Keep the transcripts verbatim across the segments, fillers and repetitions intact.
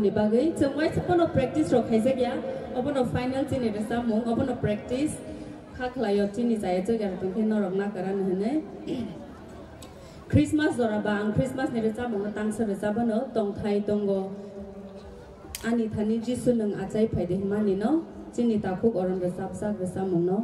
Bagwi chwng uaisa phano practice rok khaijak ya, obono final chini rwchapmung, obono practice kha khlaio chini chaya chwkya rok tongkhe norok nakarani hwnwi. Christmas jora ba ang Christmas ni rwchapmung no tangsa rwchapmano tongthai tongo. Ani thani Jisu nwng achai phaidi hwnmani no chini takhuk oron rwchapjak rwchapmung no.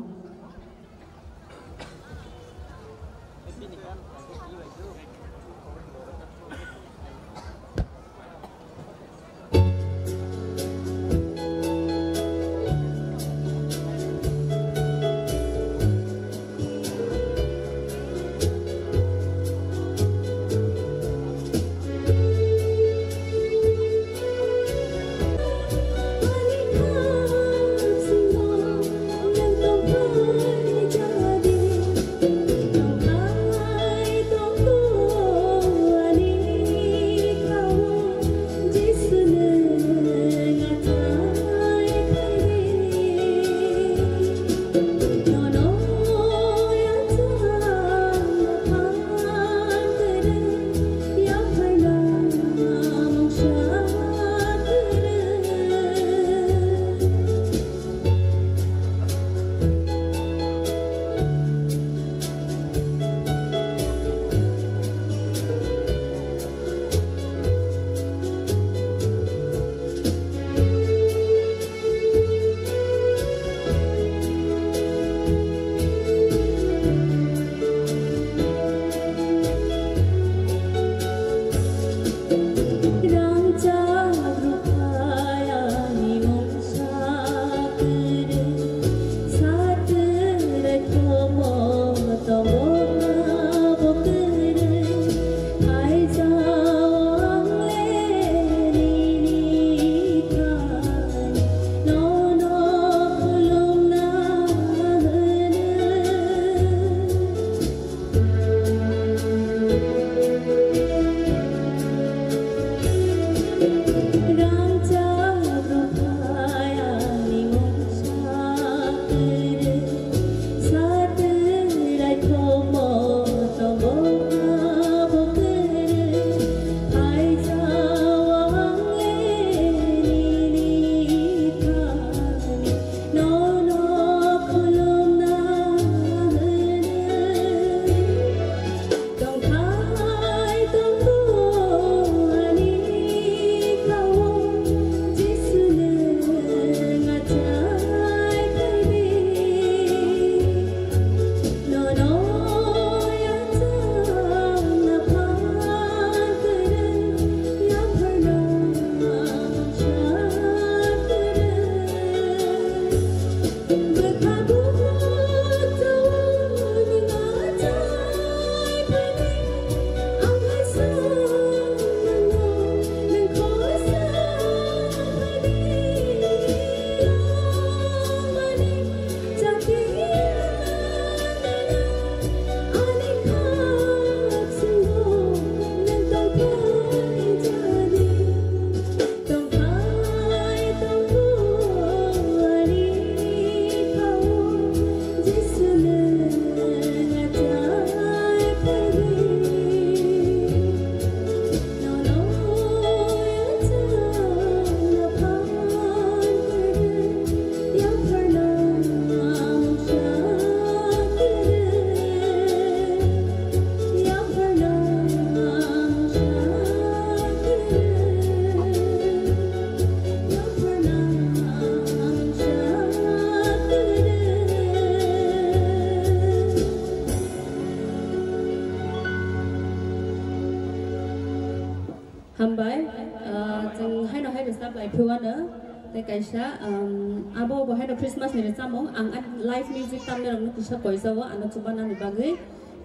Hambai, ah, chwng haino hai rwchap lai phiwano, tei kaisa, um, abo bo haino Christmas ni rwchapmung, ang a live music tamni rokno kisa koijao, ano chubanani bagwi.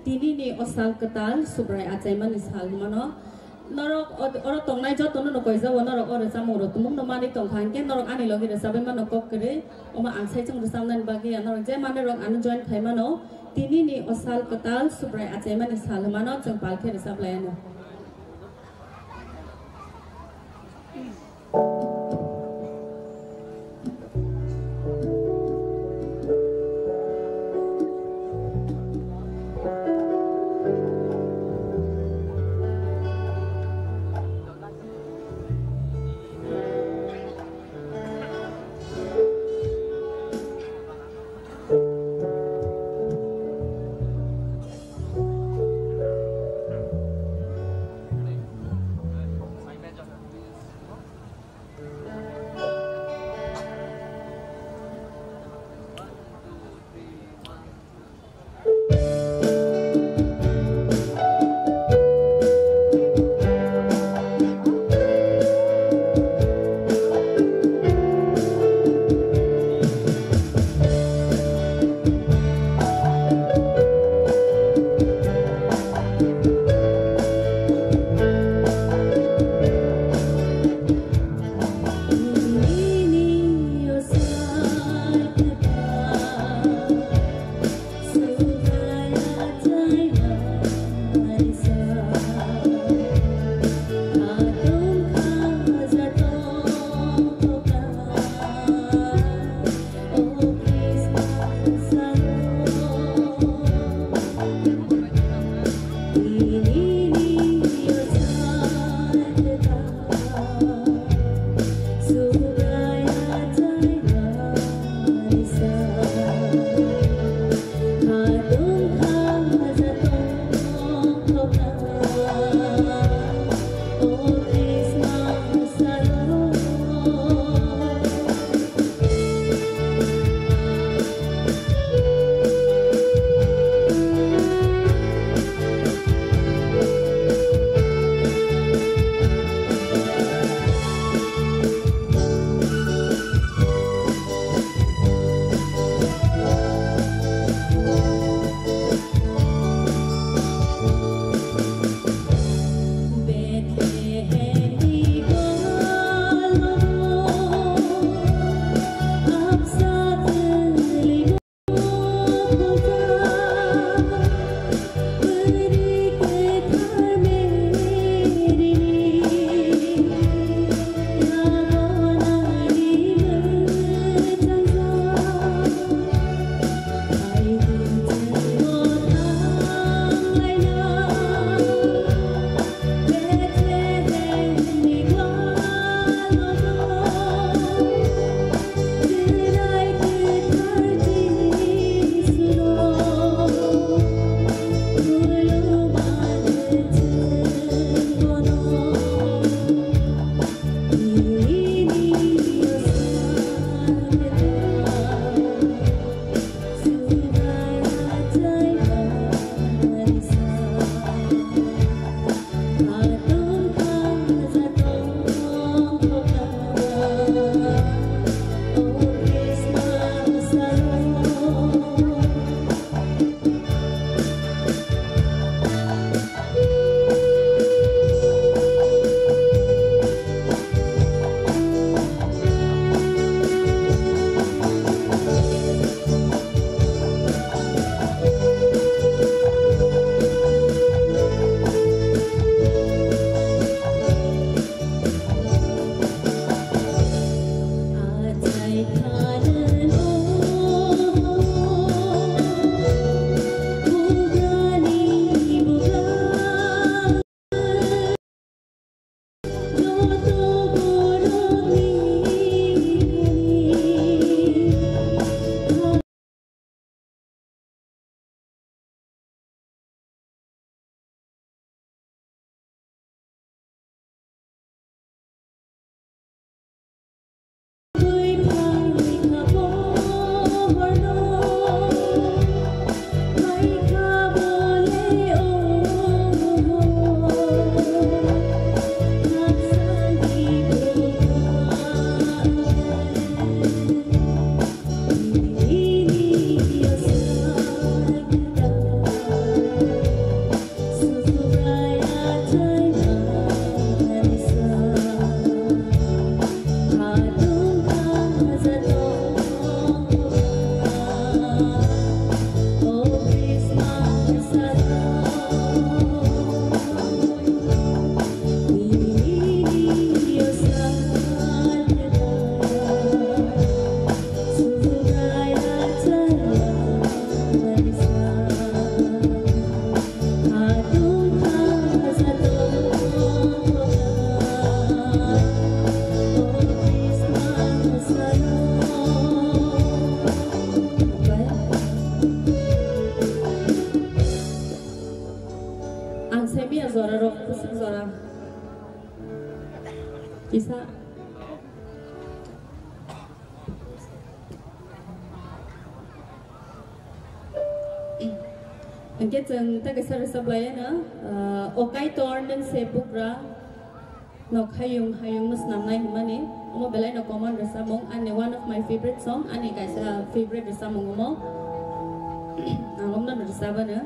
Tini ni o sal kwtal Subrai achaimani sal hwnmano. Norok o-, oro tongnai jotono no koijao, norok o rwchapmung rok tumung no manwi tongkha, hinkhe norok ani logi rwchabwi mano kok kwrwi, omo ang saichung rwchapnani bagwi, norok je manwi rok ano join khai mano. Tini ni o sal kwtal Subrai achaimani sal hwnmano chwng pal khe rwchap lai anw. Ang sai mia jora rok, kusuk jora. Kisa. Hingke chwng ta kaisa rwchap lai ano, ah, O Kaitor nwng se bugra, nok hayung hayung no swnamnai hwnmani, omo belai no common rwchapmung, ani one of my favorite song, ani kaisa favorite rwchapmung omo, ang omno rwchap ano.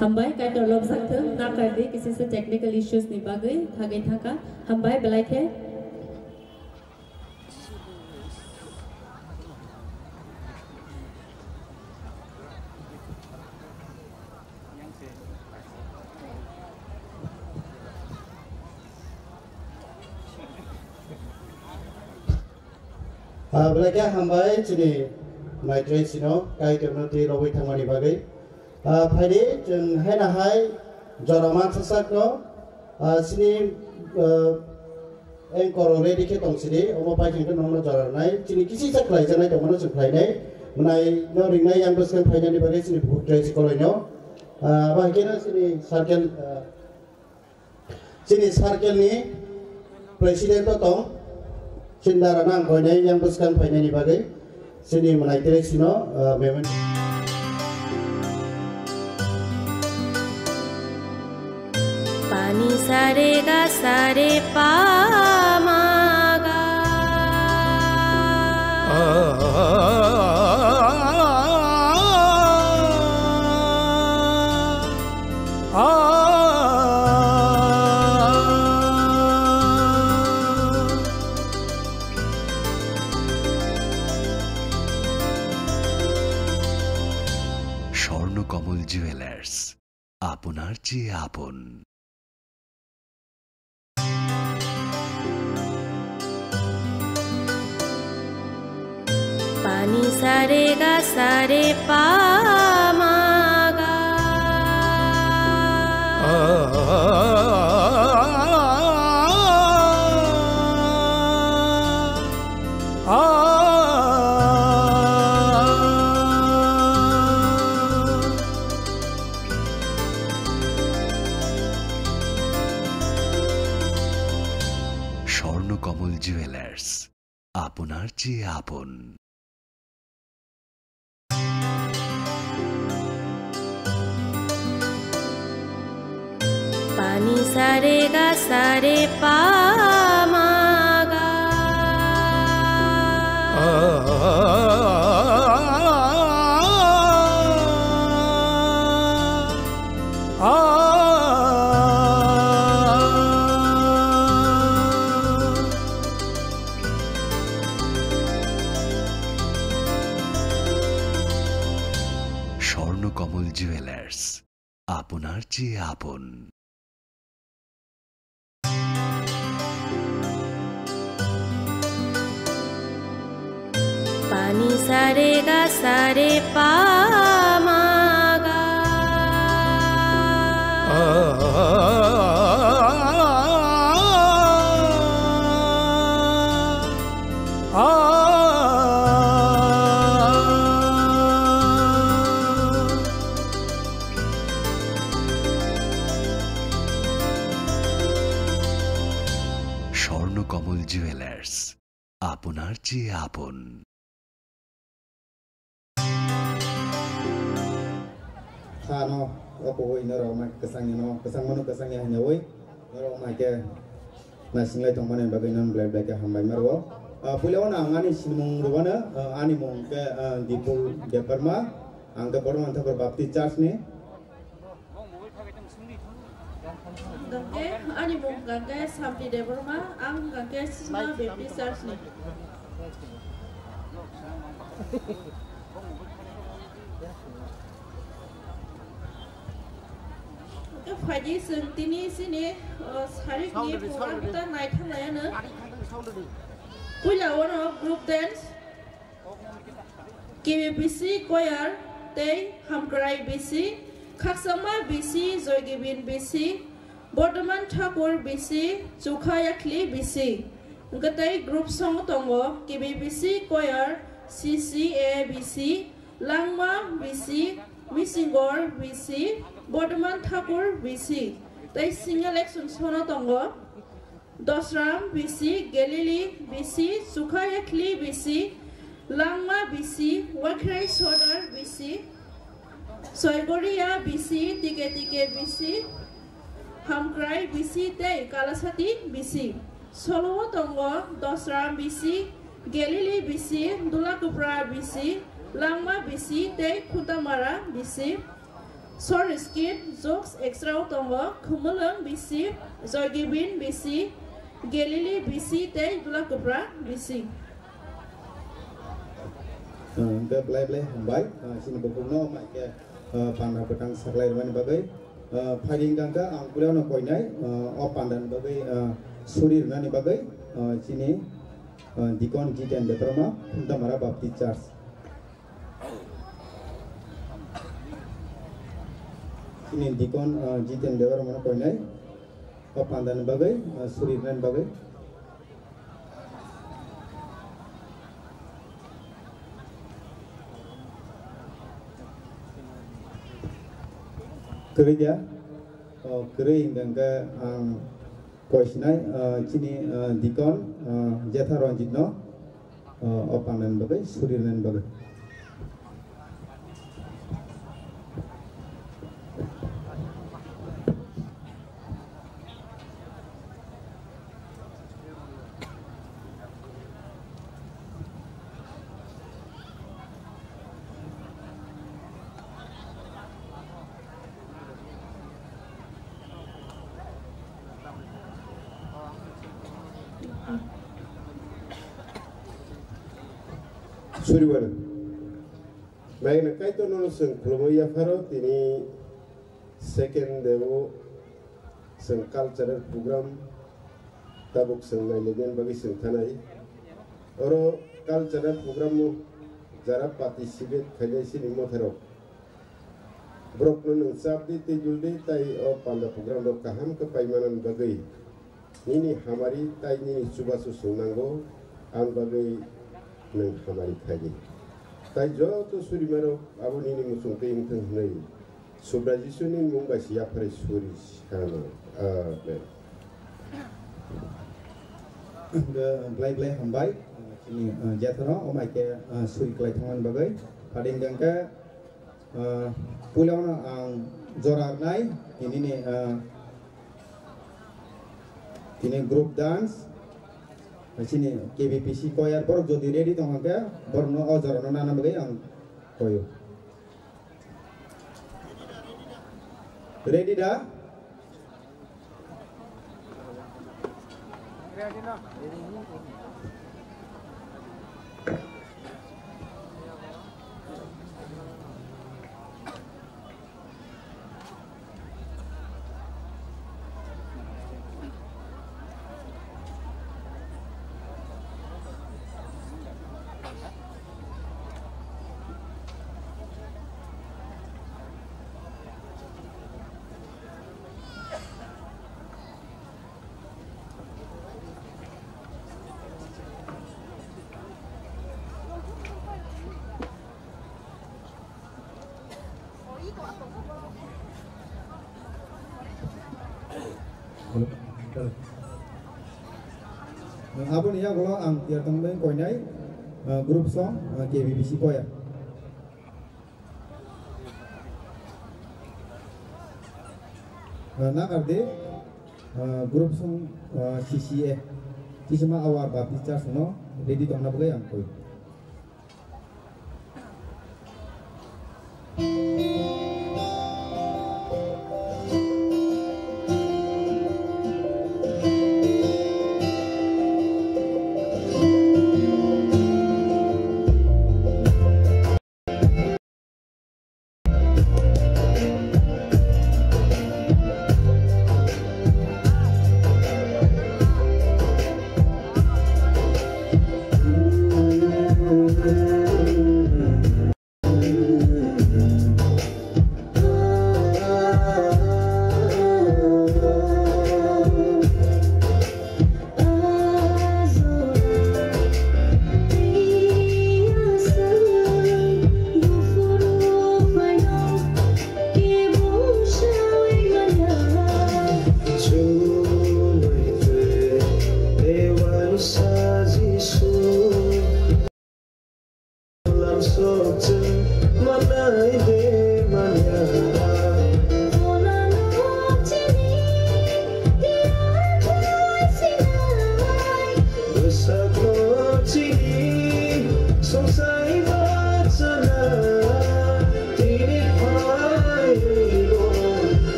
Hambai, Kaitor lobjak thung, nakardi, kisisa technical issues ni bagwi thagwi thangkha. Hambai, belai khe. Ah, belai khe hambai chini maitrei sino Kaitorno twi rogwi thangmani bagwi. Ah, phaidi chwng haino hai jora mansa sakno, ah, chini, ah, anchor ready khe tong sidi, omo pai khe nokno jora rwnai. Chini kisi sak khlai janai tongmano chwng khlainai. Mwnai no ringnai yang bwskang phainani bagwi chini bukhuk tei sikoloino. Ah, abo hai kheno chini circle, ah, Chini circle ni president o tong, chini dara nang koinai yang bwskang phainani bagwi chini mwnai tei sino, uh, memento. Pani sare ga sare pa ma ga. Swarnakamal jewellers, আপনার চেয়ে আপন। Pani sare ga sare pa ma ga. Swarnakamal jewellers, আপনার চেয়ে আপন। Pani sare ga sare pa ma ga. Swarnakamal jewellers, আপনার চেয়ে আপন। Pani sare ga sare pa ma ga. Swarnakamal jewellers, আপনার চেয়ে আপন। Sano, o kubui norok mai kwchangni no, kwchangmano kwchangya hinwi norok mai khe naisinglai tongmani bagwi non belai belai khe hambai ma rwo. Ah, puila o ang ani sinimung rwmano, ah, ani mung khe, ah, Dipul Debbarma, ang khe Borman Thakur Baptist Church ni. Hwnkhe ani mung hwnkhe Samti Debbarma, ang hwnkhe Sisma Baptist Church ni. Hwnkhe phaidi chwng tini chini, o, sarikni program ta naithok laiano. Puila oro group dance. K B B C choir tei Hamkrai B C, Khakchangma B C, Joygibin B C, Bordoman Thakur B C, Chukha Yakhli B C. Hwnkhe tei group song tongo K B B C choir, C C A B C, Langma B C, Misingor B C, Bordoman Thakur B C. Tei single action sono tongo. Dosram B C, Gelili B C, Chukha Yakhli B C, Langma B C, Wakhrai Sodar B C, Soigoria B C, Tike Tike B C, Hamkrai B C tei Kalasati B C. Solo-o tongo Dosram B C, Gelili B C, Dulakupra B C, Langma B C tei Khuntamara B C. Short skit, jokes extra o tongo, Khumulwng bisi, Joygibin bisi, Gelili bisi tei Dula Kwpra bisi. Hwnkhe belai belai hambai, ah, chini bukhukno mai khe, ah, panda kwthang saklai rwmani bagwi. Ah, phaidi hwnkhe ang puilano koinai, ah, o pandani bagwi, ah, suri rwnani bagwi, ah, chini, ah, Deacon Jiten Debbarma, Khumtamara Baptist Church. Chini Deacon, ah, Jiten Debbarmano koinai, o pandani bagwi, ah, suri rwnani bagwi. Kwrwi ya? O, kwrwi hwnkhe ang koisinai, ah, chini, ah, Deacon, ah, Jetha Ranjit no, ah, o pandani bagwi, suri rwnani bagwi. Suribar. Naina Kaitor nono chwng khulumwi yapharo tini second day o chwng cultural program tabuk chwng nailainani bagwi chwng thanai. Oro cultural program o jara participate khainai chini motharok. Borokno nwng chap di tei dul di tai o panda program rok kaham khe paimanani bagwi. Nini hamari tai nini chubachu swngnango, ang bagwi nwng hamari khaidi. Tai joto surimarok abo nini muchungtwi wngthung hwnwi Subra Jisuni mung bai se yapharwi suri sano. Amen. Belai belai hambai, chini, eh, jethano, o mai khe, eh, suri kwlai thangmani bagwi. Phaidi hwnkhe, Ah, puila no ang jora rwnai, tini ni, ah, tini group dance, chini K B P C choir borok jodi ready tong khe, borok no o jora no nana bagwi ang koyo. Ready da? Aboni yagulo ang tiyar tongmani koinai, ah, group song, ah, K B B C choir. Ah, nakardi, ah, group song, ah, C C A. Kisima Awa Baptist Church no ready tongna bagwi ang koi.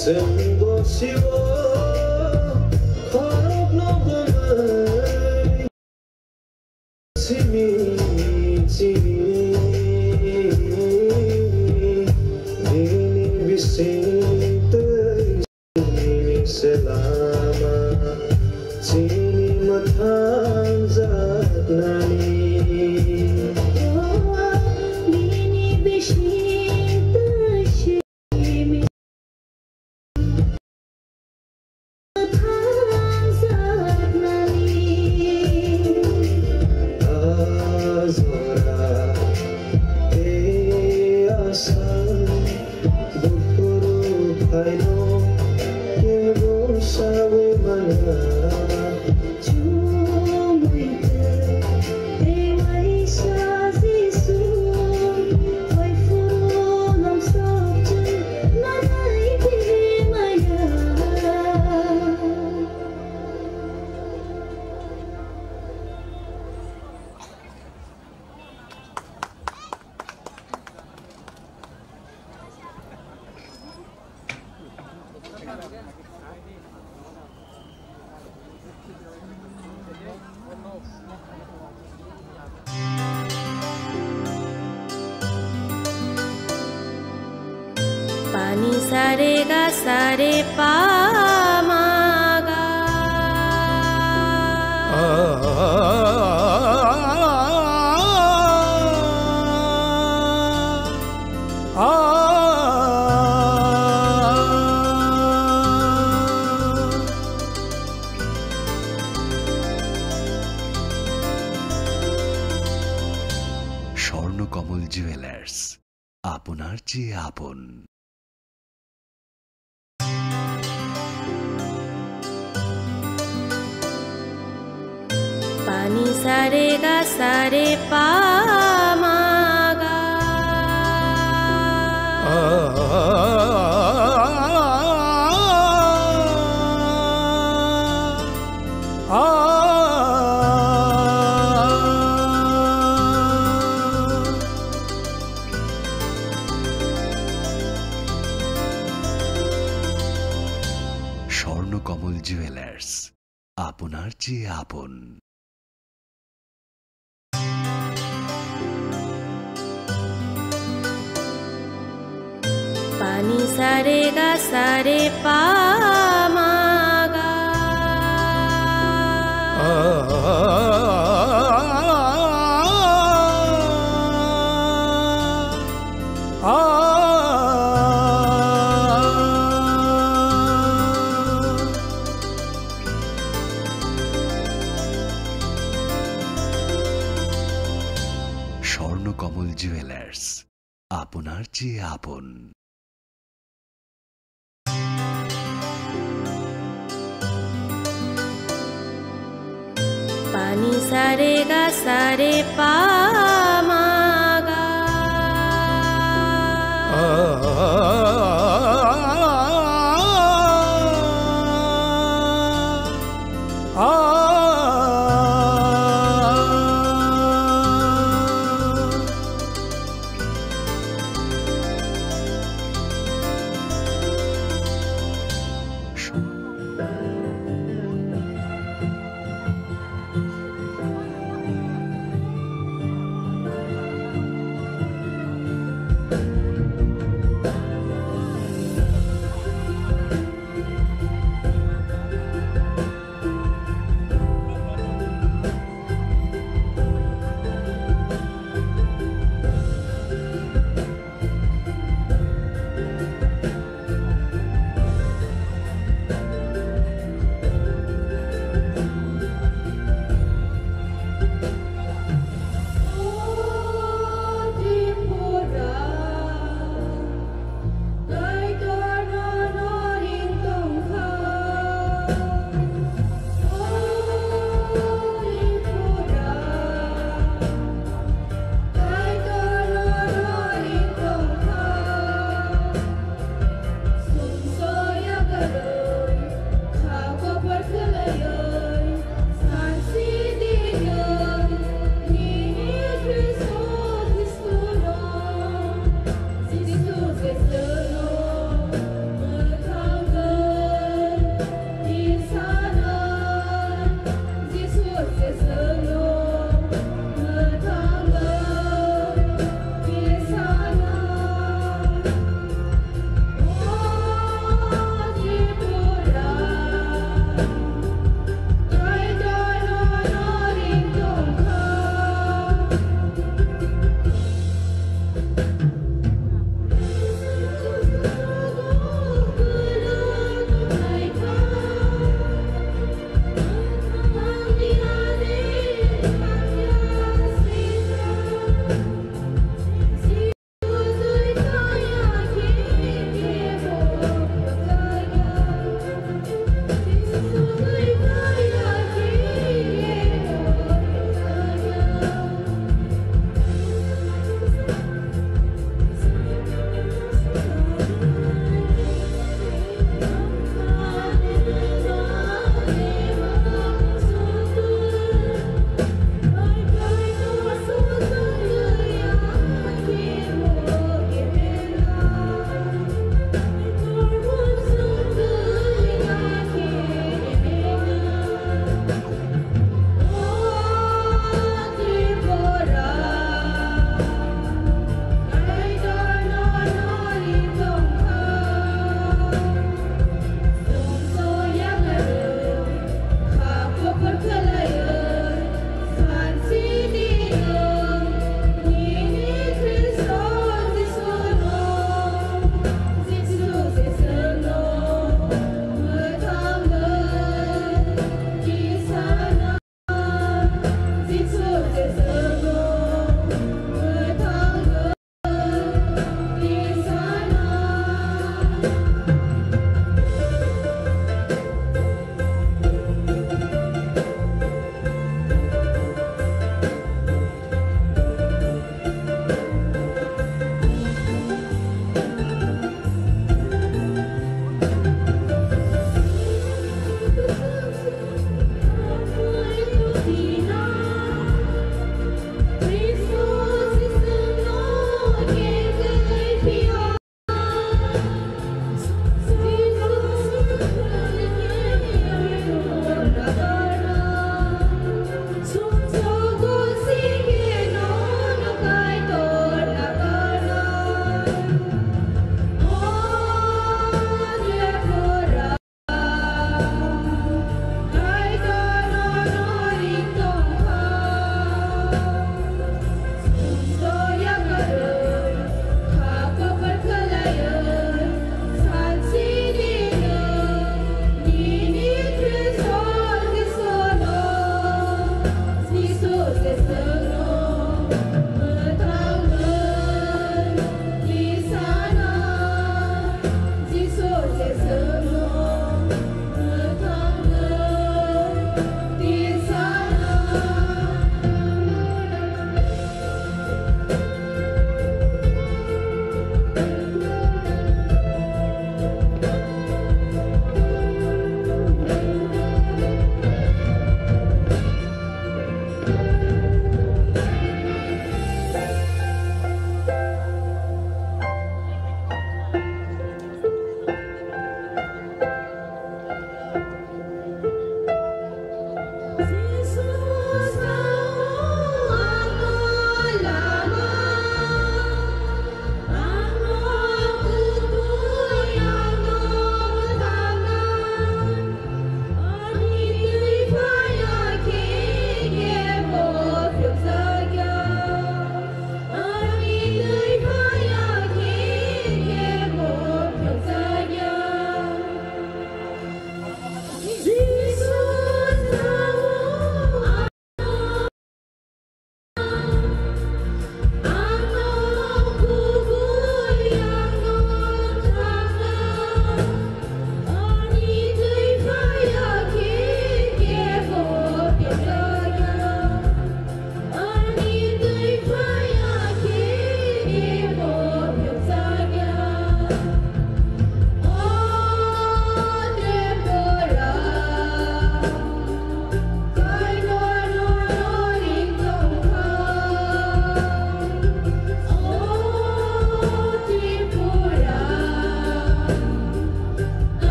Chwng bo siwo khorokno bumui simi chini bini bising twi. Nini selama chini mwthangjaknani. Nini bising twi simi mwthangjaknani. Ajora tei aswk. Buphuru phaino kebo sawi manya. Chumui tei waisa Jisu, waiphuru lamsok chwng manai tei maya. Pani sare ga sare pa ma ga. Swarnakamal jewellers, আপনার চেয়ে আপন। Pani sare ga sare pa ma ga. Swarnakamal jewellers, আপনার চেয়ে আপন। Pani sare ga sare pa ma ga. Swarnakamal jewellers, আপনার চেয়ে আপন। Pani sare ga sare pa ma ga.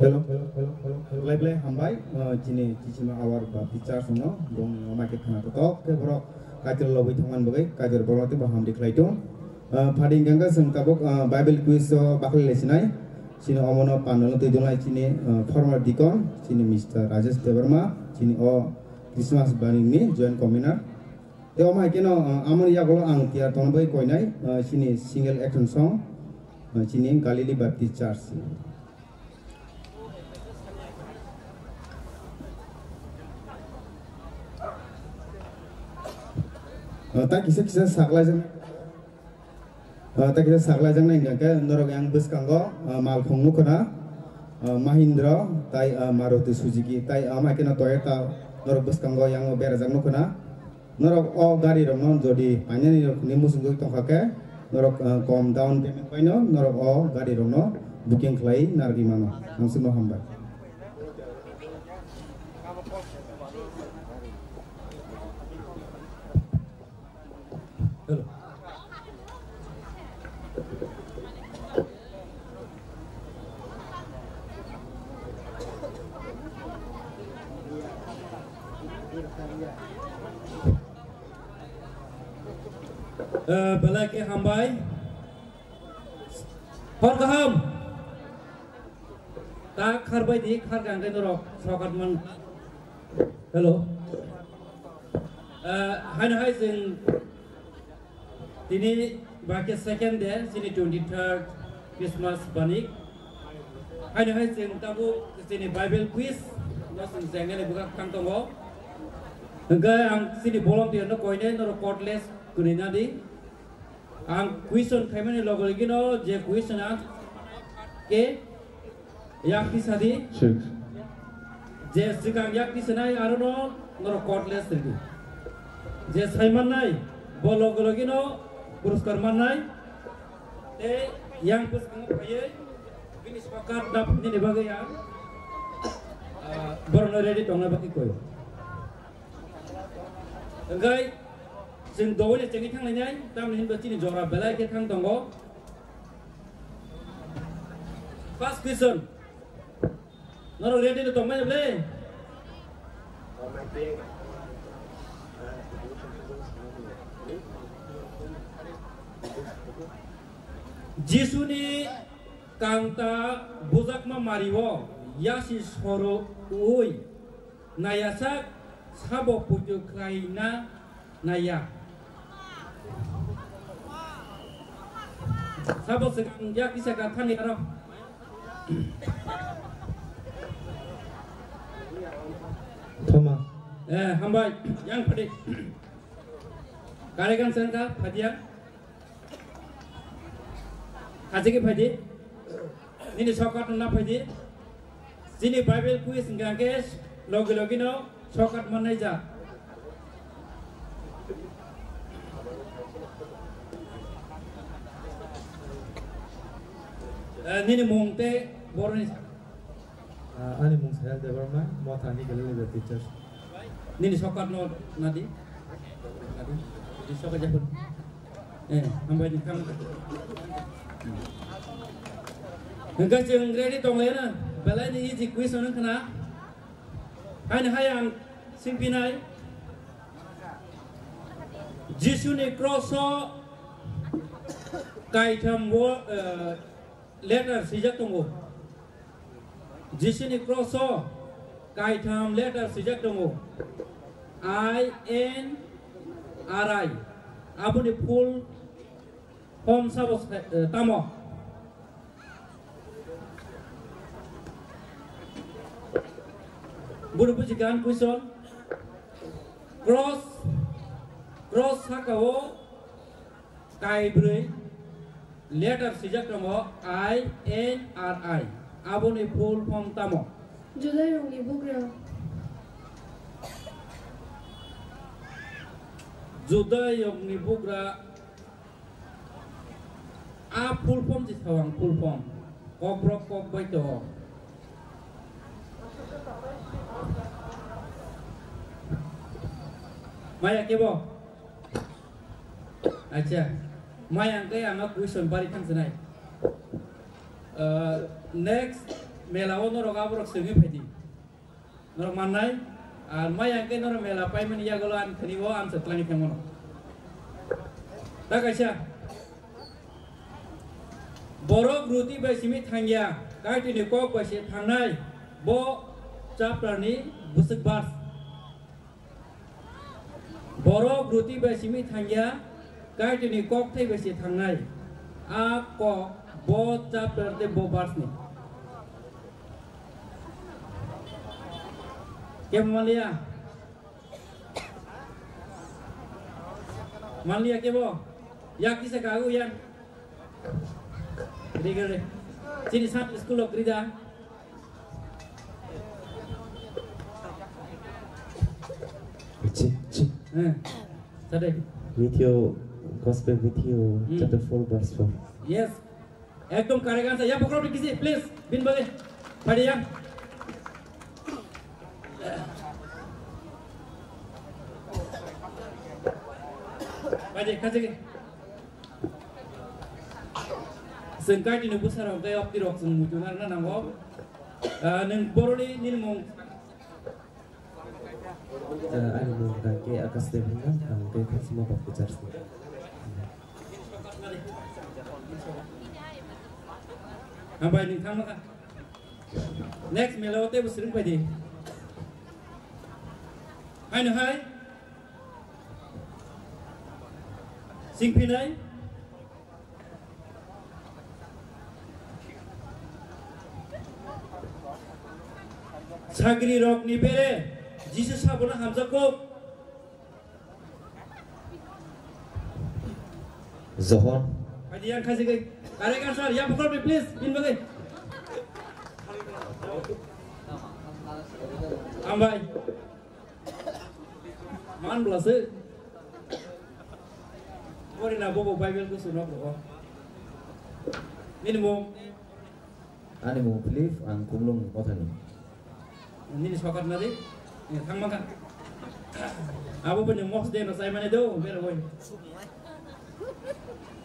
Hello, hello, hello, hello, hello. Belai belai hambai, uh, chini Chisima Awar Baptist Church no, bong ni omai khe khana totok khe borok kaitor lobwi thangman bagwi kaitor borok tei bo hamri khlai tong. Uh, phadi hwnkhe chwng tabuk, uh, Bible quiz o bakhli lai sinai. Chini omono panel no twi donai chini, uh, former deacon, chini Mister Rajesh Debbarma, chini o Christmas bani ni joint convener. Tei omo hai kheno, uh, amoni yagulo ang tiyar tongna bagwi koinai, uh, chini single action song, uh, chini Galilee Baptist Church. Uh, ta kisa kisa saklai jang. Uh, ta kisa saklai jang nai hingka khe norok yang bwskango, uh, malkhung nukho na, uh, Mahindra tai, uh, Maruti Suzuki tai, uh, ama khe no Toyota norok bwskango yang berajak nukho na. Norok o gari rokno jodi painani rokni muchungwi tongkha khe, norok, ah, kom down payment baino norok o gari rokno booking khlai narwgwi mano. Ang simo hambai. Hello. Eh, belai khe hambai. Hor kaham. Ta kharbai di, khar kang khe norok sokat man. Hello. Eh, haino hai chwng tini ba khe second day, chini twenty-third Christmas bani. Haino hai chwng tabuk chini Bible quiz no chwng jengani buka khang tongo. Hwnkhe ang chini volunteer no koinai norok code list kwrwi na di. Ang question khaimani loge loge no je question ang ke yak tisa di. Six. Je swkang yak tisa nai aro no norok code list rwdi. Je sai mannai bo loge loge no puruskar mannai. Tei yang bwskango phaiwi bini sokat da phunini bagwi ang, ah, borokno ready tongna bagwi koi. Hwnkhe chwng dogoino chengwi thanglainai, tamni hinba chini jora belai khe thang tongo. First question. Norok ready no tongmani ble? Jisuni kangta bujakma mario yasi soro ui. Naiyasak sabo puitu khlaina naiya. Sabo swkang yak kisa ka thani aro. Thoma. Eh, hambai, yang phadi. Karegan sengka, phadiya. Hajiki phaidi. Nini shortcut na phaidi. Chini Bible quiz hingka khe logi logi no shortcut manai ja. Eh, nini mung tei boroni. Ah, ani mung Sayal Debbarma, Mothani Galilee Baptist Church. Nini shortcut no nadi. Nadi. Nini shortcut jakun. Eh, hambai ni kam. Hingke chwng ready tonglaina. Belai ni easy question wngkha na. Haini hai ang singpinai. Jisuni cross o kaitham wo, eh, letter swijak tongo. Jisuni cross o kaitham letter swijak tongo. I N R I. Aboni full form sabo sa-, eh, tamo? Buru buji gan question. Cross, cross saka o kaibrwi letter swijak tongo I N R I. Aboni full form tamo? Judayokni bugra. Judayokni bugra. A full form si sawang full form. Kokborok kok bai to. Maya kebo? Acha. Maya ang kaya ang question bari thang sanai. Uh, next, Mela o norok aborok swngwi phaidi. Norok mannai, ar maya hwnkhe norok mela paimani yagulo ani thani o answer twlangwi thangmano. Ta kaisa, borok ruti bai simi thangya, kaitwini kok bai se thangnai, bo chapter ni bwswk verse. Borok ruti bai simi thangya, kaitwini kok thai bai se thangnai. A kok bo chapter tei bo verse ni. Kebo manliya? Manliya kebo? Yak kisa kagu yan? Rega re. Chini Sunday school o krida. Chi, chi. Eh. Sade. Matthew, Gospel Matthew, Hmm. chapter four, verse four. Yes. Ekdom correct answer. Ya, bokrok ni kisi, please. Bin bagi. Padi ya. Padi, kasi. Sengkai ni nubu sarong kai opti rok seng mutu na na nango. Ah, neng boroni nini mong. Ah, ani mung kha khe Akash Deb hwnna, ang khe Khasima Baptist Church ni. Hambai, nwng thangma kha. Next mela o teibo swrwng phai di. Haino hai. Singphinai. Sagri rok ni bere, Jisu sabono hamjakgo. Johon. Phaidi yang khasi kai. Correct answer, yang bukhol please, bin bagai. Ambai. Man belase. Ori na bobo Bible ko suno ko. Nini mung. Ani mung Philip, ang Khumulwng Mothani. Nini sokat nadi. Ni thang mangka. Abo bini mos de no sai mane do, bero boy.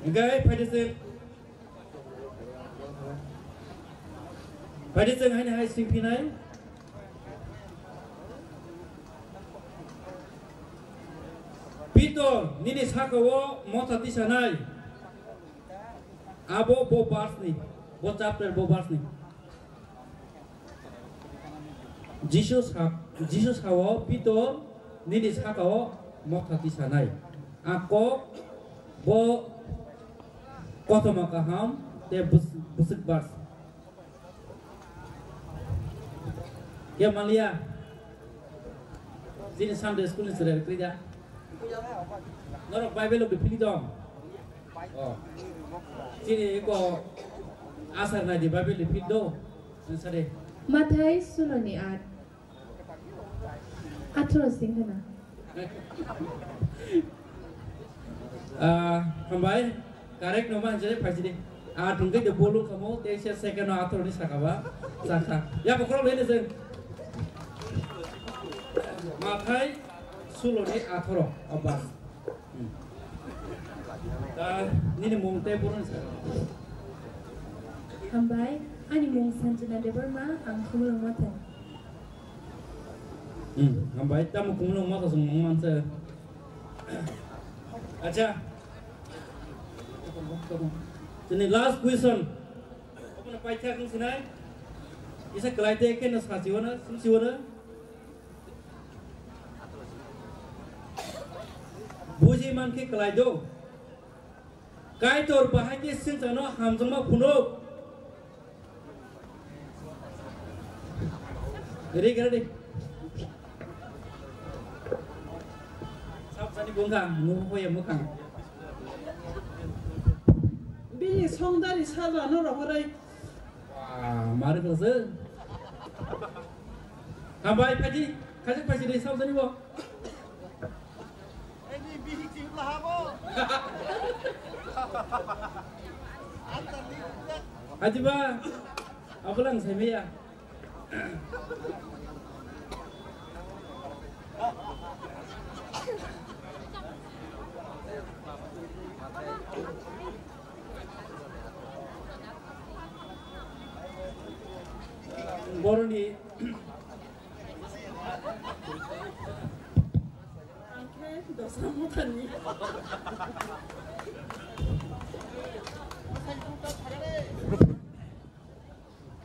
Engai phaidi se. Phaidi se hai hai singphinai. Pitor, nini saka o motha tisanai. Abo bo verse ni, bo chapter bo verse ni. Jisu sa, Jisu sao, Pitor, nini saka o motha tisanai. A kok bo kothoma kaham te bus-, bwswk verse. Khe manliya? Chini Sunday school ni chwrai kwrwi da. Norok Bible rok philwi tong. Oh. Chini eko asar nai di Bible phil do. Nwng sa de. Mathai sulo ni at. Athro sing hana. Ah, hambai, correct no man jere phaisidi. Ah, tungke de bolu kamo, te se second no athro ni sakaba, sakha. Ya, bokhorok lene se. Mathai sulo ni athro, abas. Hmm. Ta, nini mung te boron sa. Hambai, ani mung Sanjana Debbarma, ang Khumulwng Mothani. Hmm, hambai, tamo Khumulwng Motha song mung manse. Acha. Tini last question. Open paitha kung sinai. Isa kalai te ke na sa siwana, sum siwana. Buji man khe kalai do. Kaitor bahai khe singchano hamjakma phunuk. Ready, ready. Sab jani bungkha, nuhu hoye mukhang. Bini songdari salano rohorai. Wah, mari klase. Hambai phaji, khaji phaji de sab jani bo. Ajiba, abulang saya ya.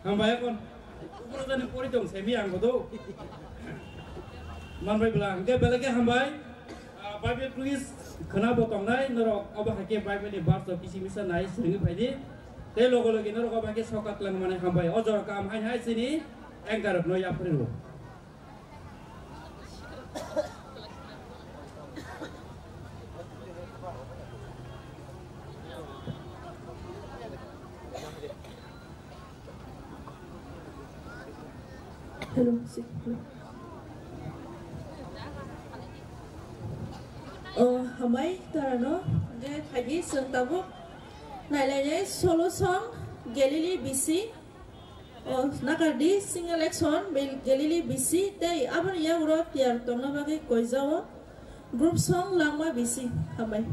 Hambai kon. Upro jani pori tong semi ang bodo. Manbai bela, hingke belai ke hambai. Ah, Bible quiz khna bo tongnai, norok obo hai ke Bible ni verse o kisi misa nai swrwngwi phaidi. Tei logo logi norok obo hai ke sokat lang mane hambai. O jora kam hai hai chini anchor rok no yapri rwo. Hello, si, hello. O, hambai, tarano, je, phaidi, chwng tabuk, nailainai, solo song, Galilee B C, o, nakardi, single action, Bel-, Galilee B C, tei, aboni yagro, tiyar tongna bagwi, koijao, group song, langma, B C, hambai.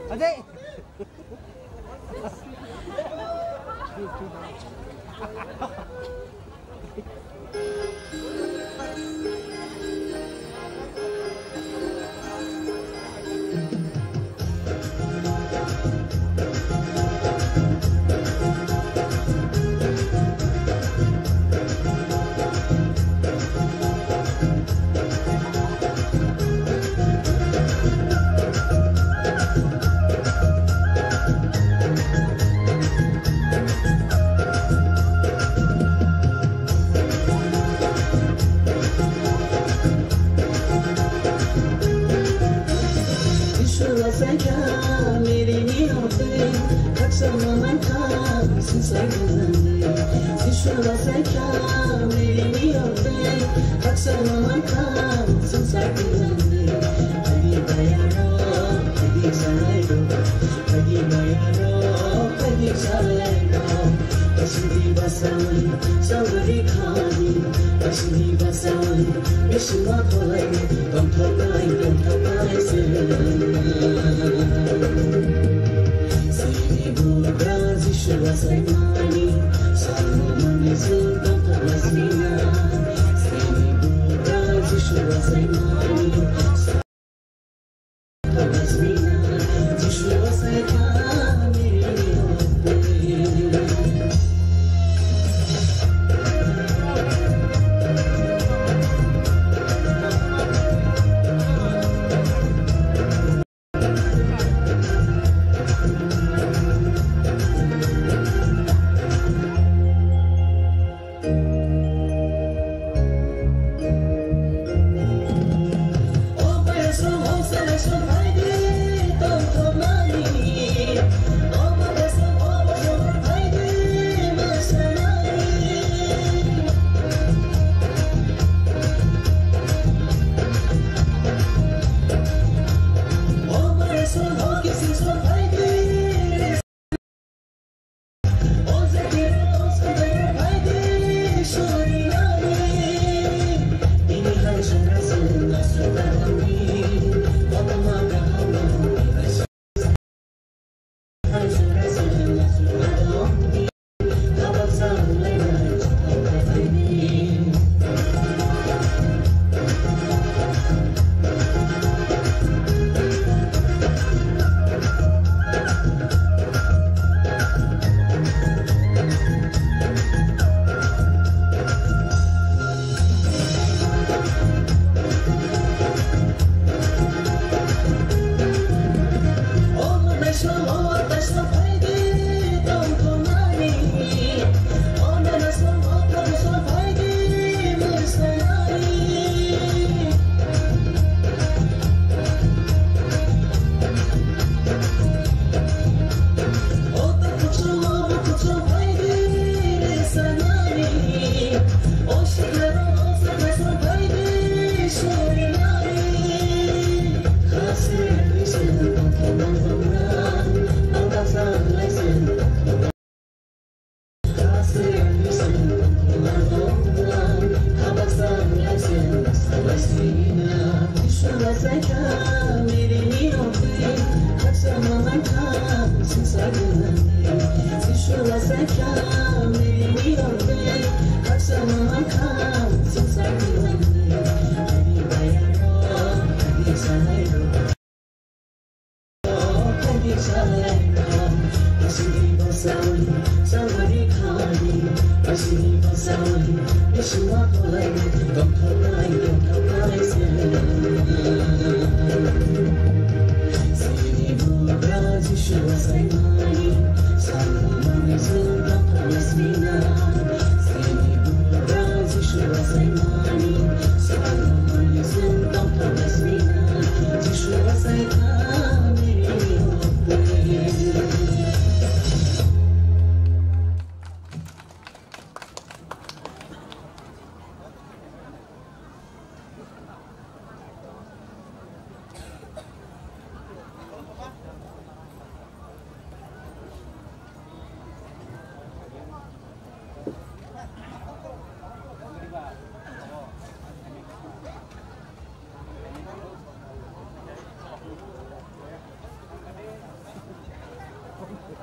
Ajay!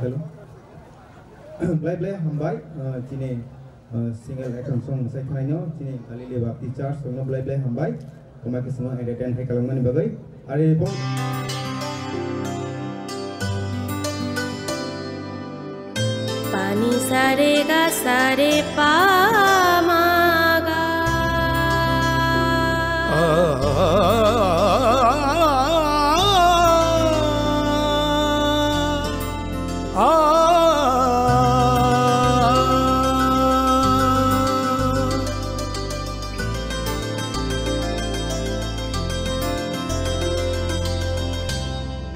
Hello. Belai belai hambai, ah, chini, ah, single item song mwsai khwlaino, chini Galileo Baptist Church songno belai belai hambai. Kwma khe chwngno entertain hai kwlangmani bagwi. Ari bo- Pani sare ga sare pa ma ga.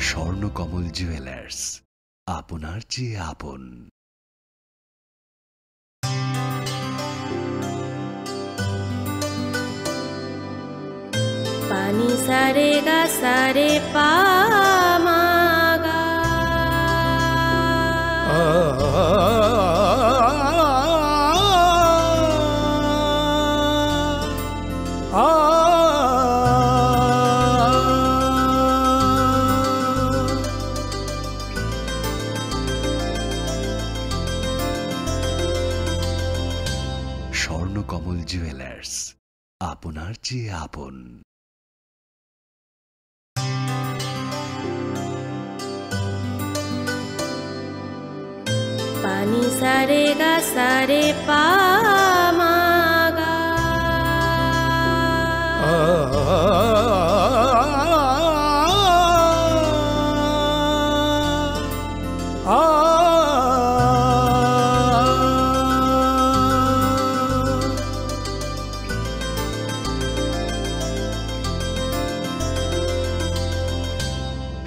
স্বর্ণ কমল জুয়েলার্স, আপনার চেয়ে আপন। Pani sare ga sare pa ma ga. স্বর্ণ কমল জুয়েলার্স, আপনার চেয়ে আপন। Pani sare ga sare pa ma ga.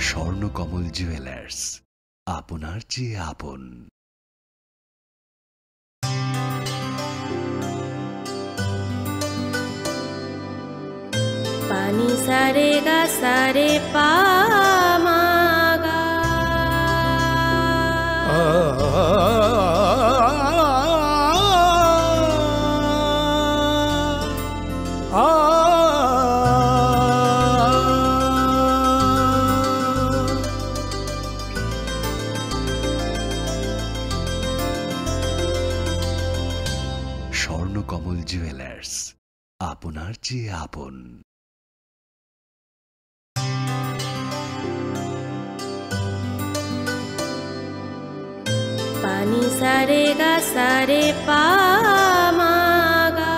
স্বর্ণ কমল জুয়েলার্স, আপনার চেয়ে আপন। Pani sare ga sare pa ma ga. স্বর্ণ কমল জুয়েলার্স, আপনার চেয়ে আপন। Pani sare ga sare pa ma ga.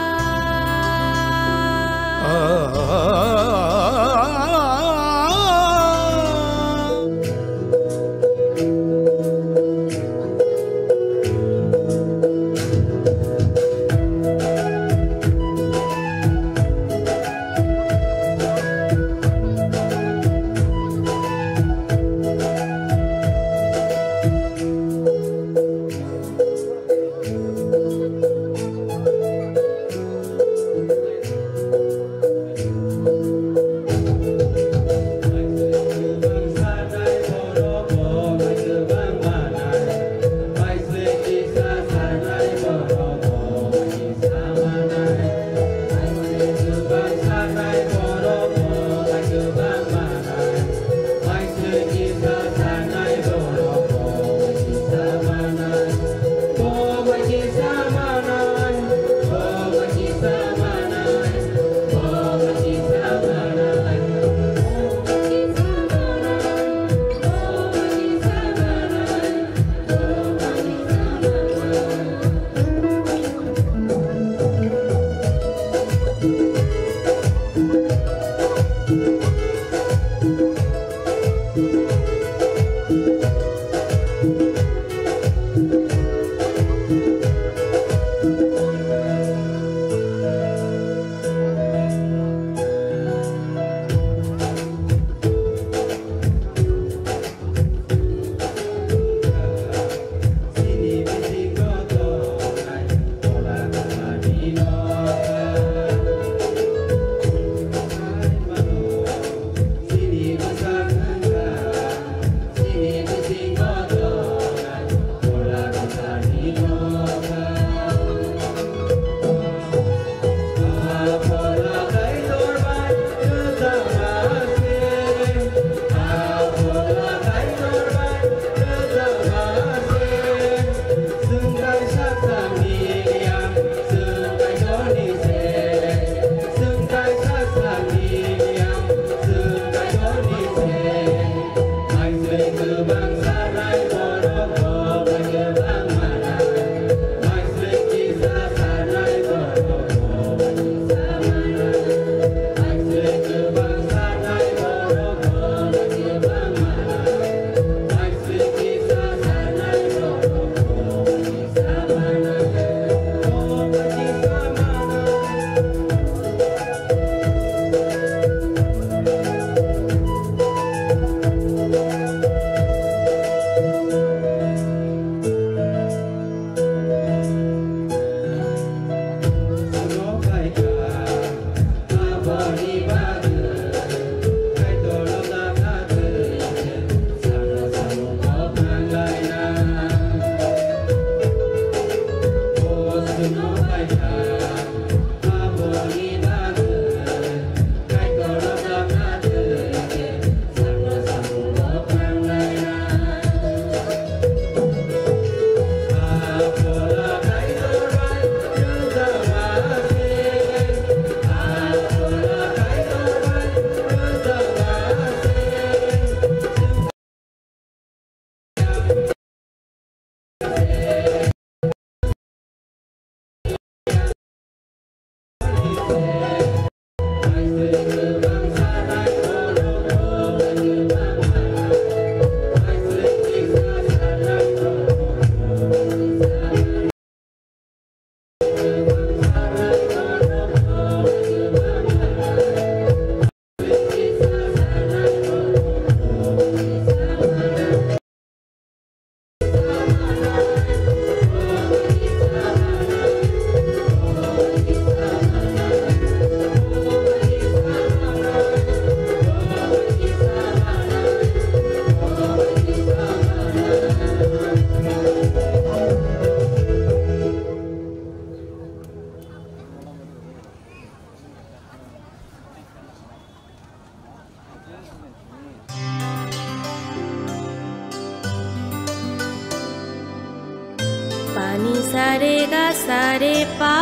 Ni sa re ga sa re pa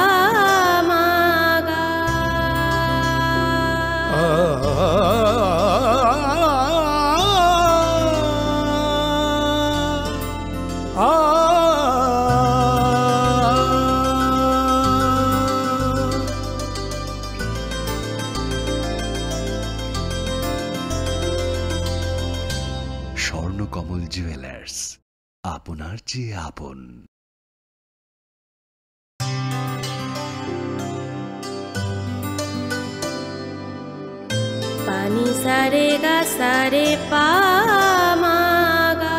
ma ga. Swarnakamal jewellers, আপনার চেয়ে আপন। Pani sa re ga sa re pa ma ga.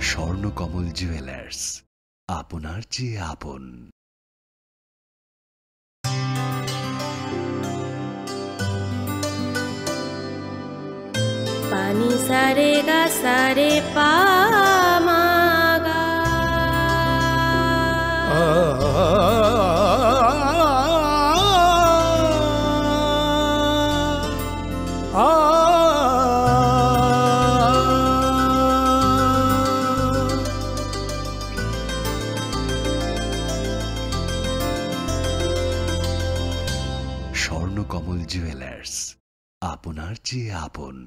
Swarnakamal jewellers, আপনার চেয়ে আপন। Pani sa re ga sa re pa ma ga. Swarnakamal jewellers, আপনার চেয়ে আপন।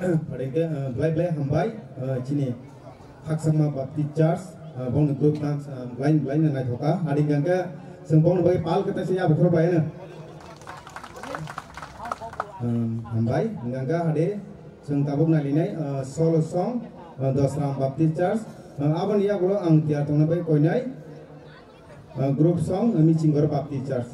Pharingkhe, ah, belai belai hambai, ah, chini Khakchangma Baptist Church, ah, bongni group dance, ah, belai belai no naithoka. Ading hwnkhe chwng bongni bagwi pal kwtai se ya bokhorok bai no. Um, hambai, hwnkhe hade chwng tabuk nailinai, ah, solo song, ah, Dosram Baptist Church, ah, aboni yagulo ang tiyar tongna bai koinai. Ah, group song, ah, Michinggor Baptist Church.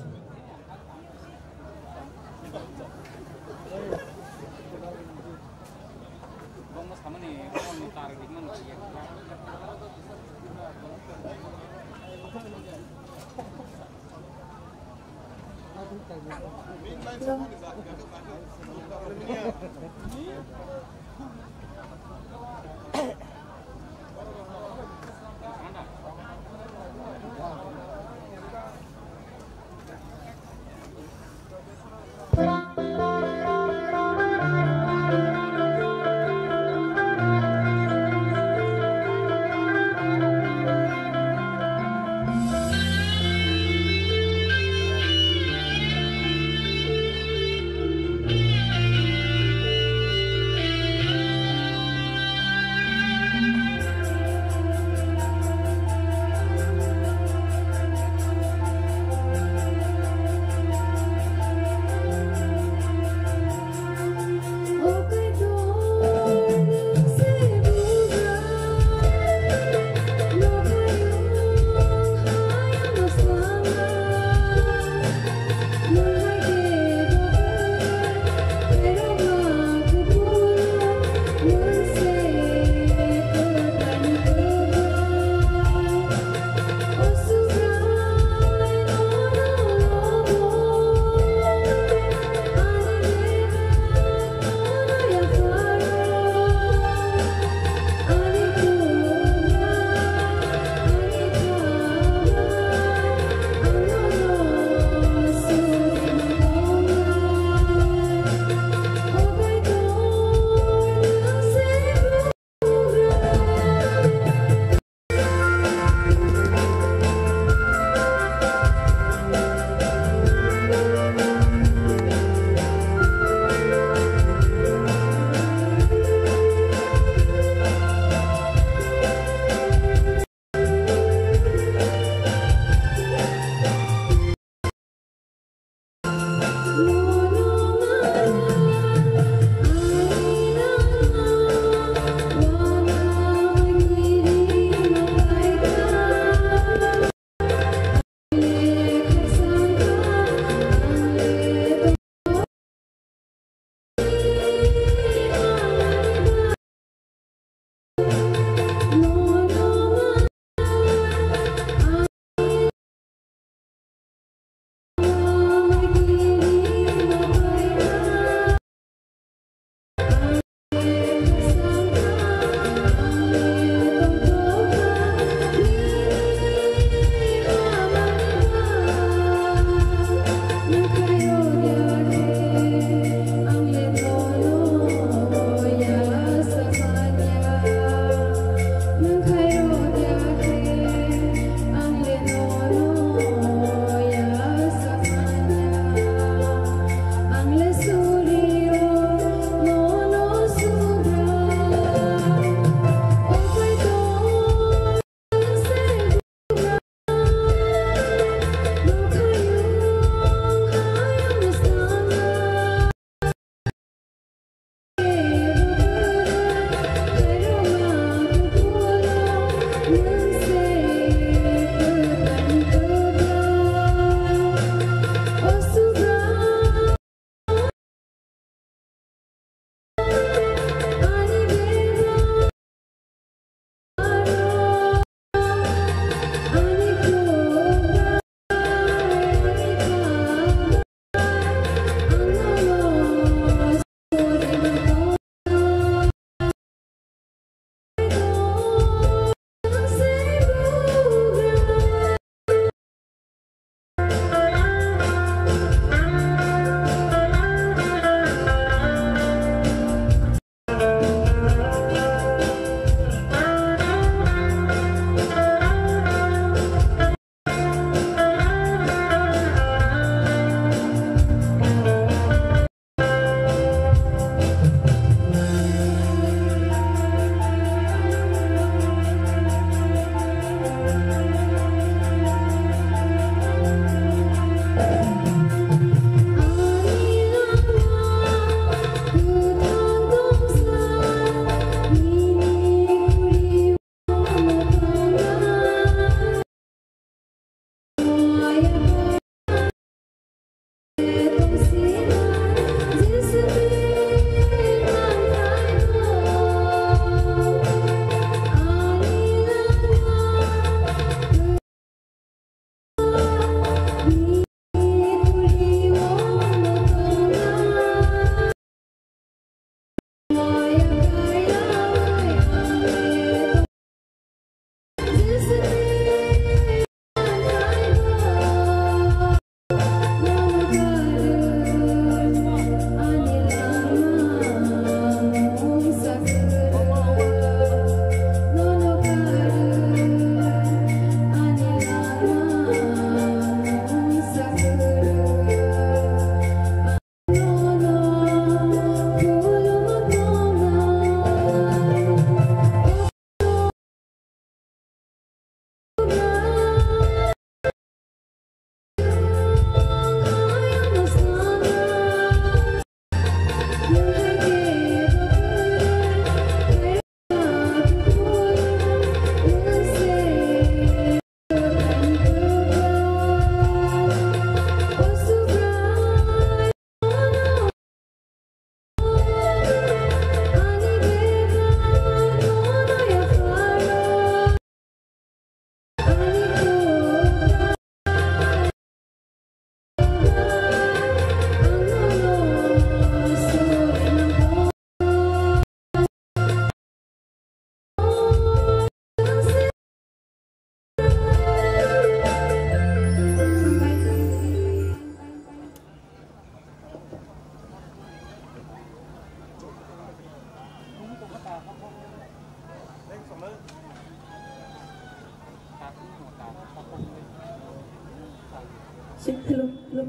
Sik khulum, khulum.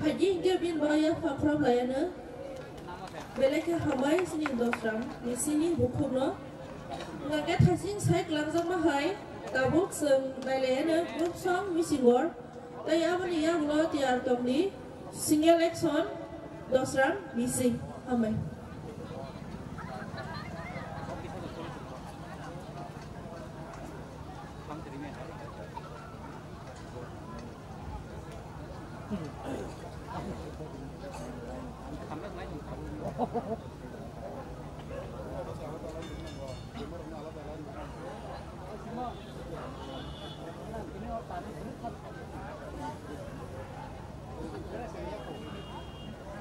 Phaidi hinkhe bini bagwi yapha khorop laiano. Belai khe hambai chini Dosram, bisingni bukhukno. Hwnkhe thaising sai kwlangjakma hai, tabuk chwng nailaiano group song misingor. Tei aboni yagulo tiyar tongdi single action Dosram bising. Hambai.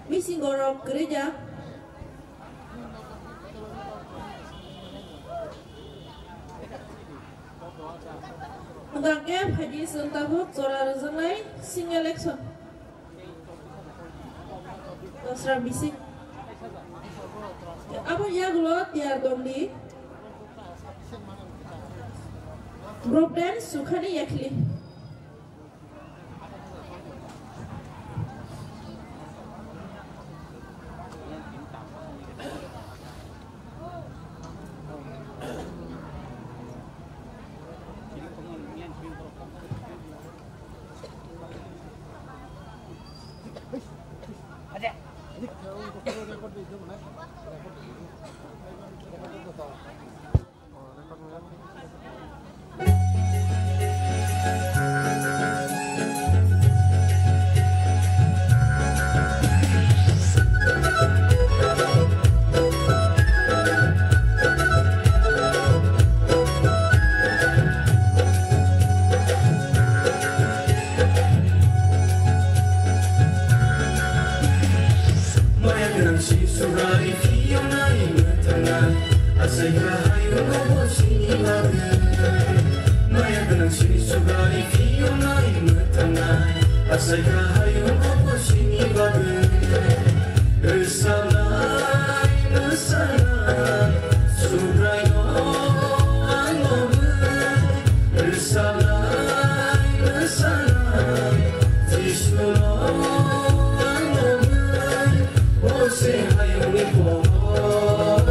Misingorok kwrwi jak. Hwnkhe phaidi chwng tabuk jora rwjaknai single action. Dosra bising. Abo yagulo tiyar tongdi. Group dance sukhani yakhli. Maya gwnang si surai phiyonai mwthangna, asai kahai wngkha bo chini bagwi. Maya gwnang si surai phiyonai mwthangna, asai kahai wngkha bo chini bagwi. Rwchapnai, mwsanai, Subraino ang lobwi. Rwchapnai, mwsanai, Jisuno ang lobwi. O se hayungni pohor,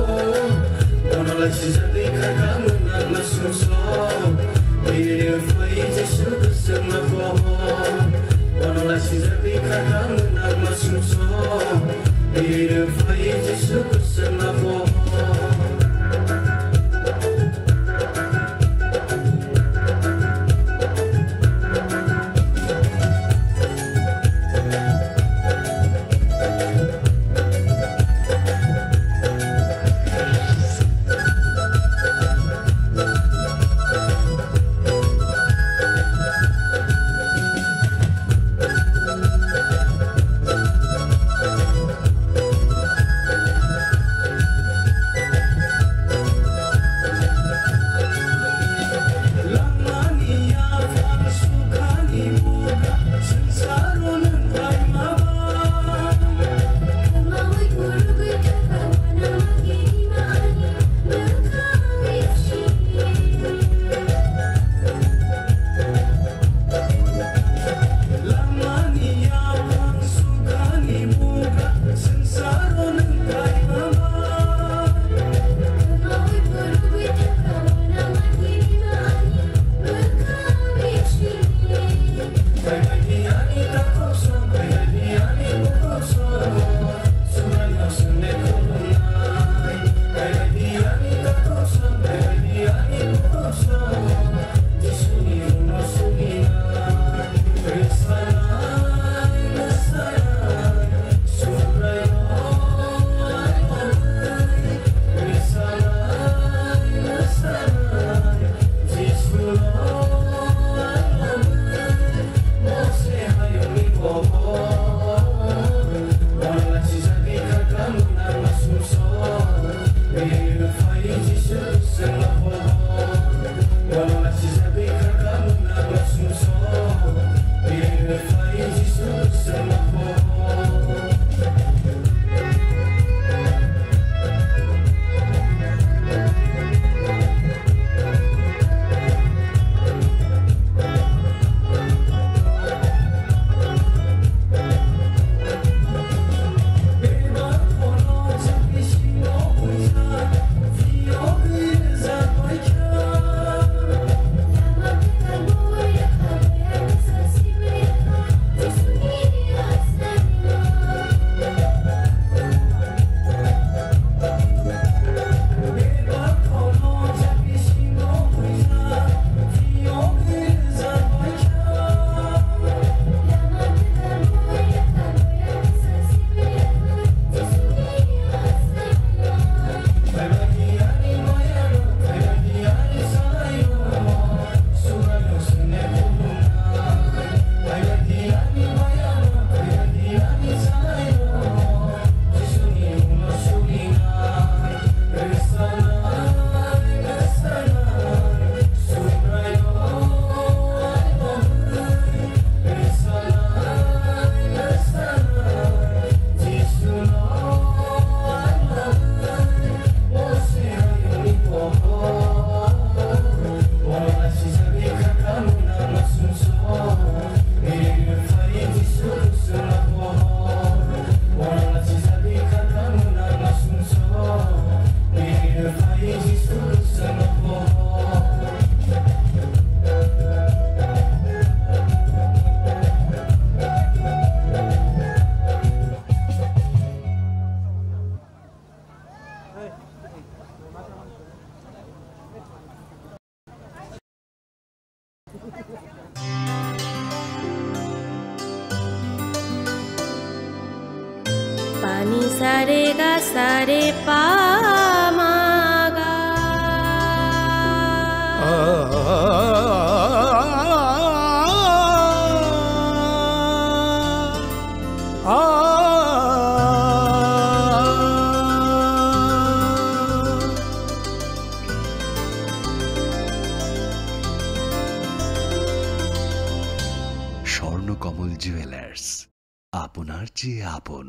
bono laisijagwi kha kang nangma sumsok. Bini phai Jisu kwchangma pohor, bono laisijagwi kha kang nangma sumsok. Bini phai Jisu kwchangma pohor. Ni sa re ga sa re pa ma ga. Swarnakamal jewellers, আপনার চেয়ে আপন।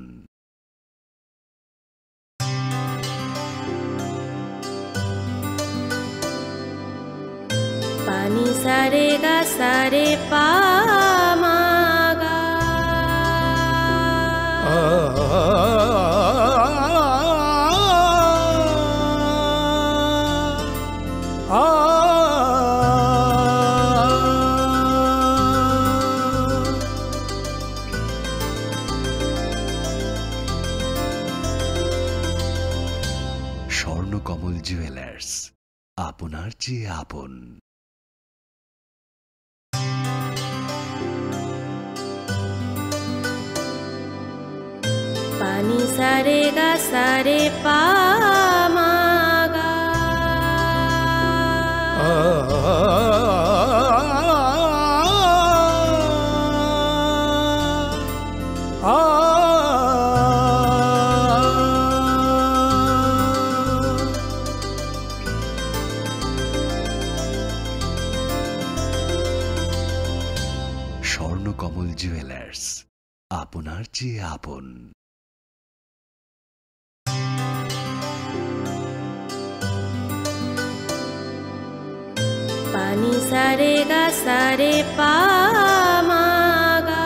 Pani sa re ga sa re pa ma ga. Swarnakamal jewellers, আপনার চেয়ে আপন। Pani sa re ga sa re pa ma ga. Swarnakamal jewellers, আপনার চেয়ে আপন। Pani sa re ga sa re pa ma ga.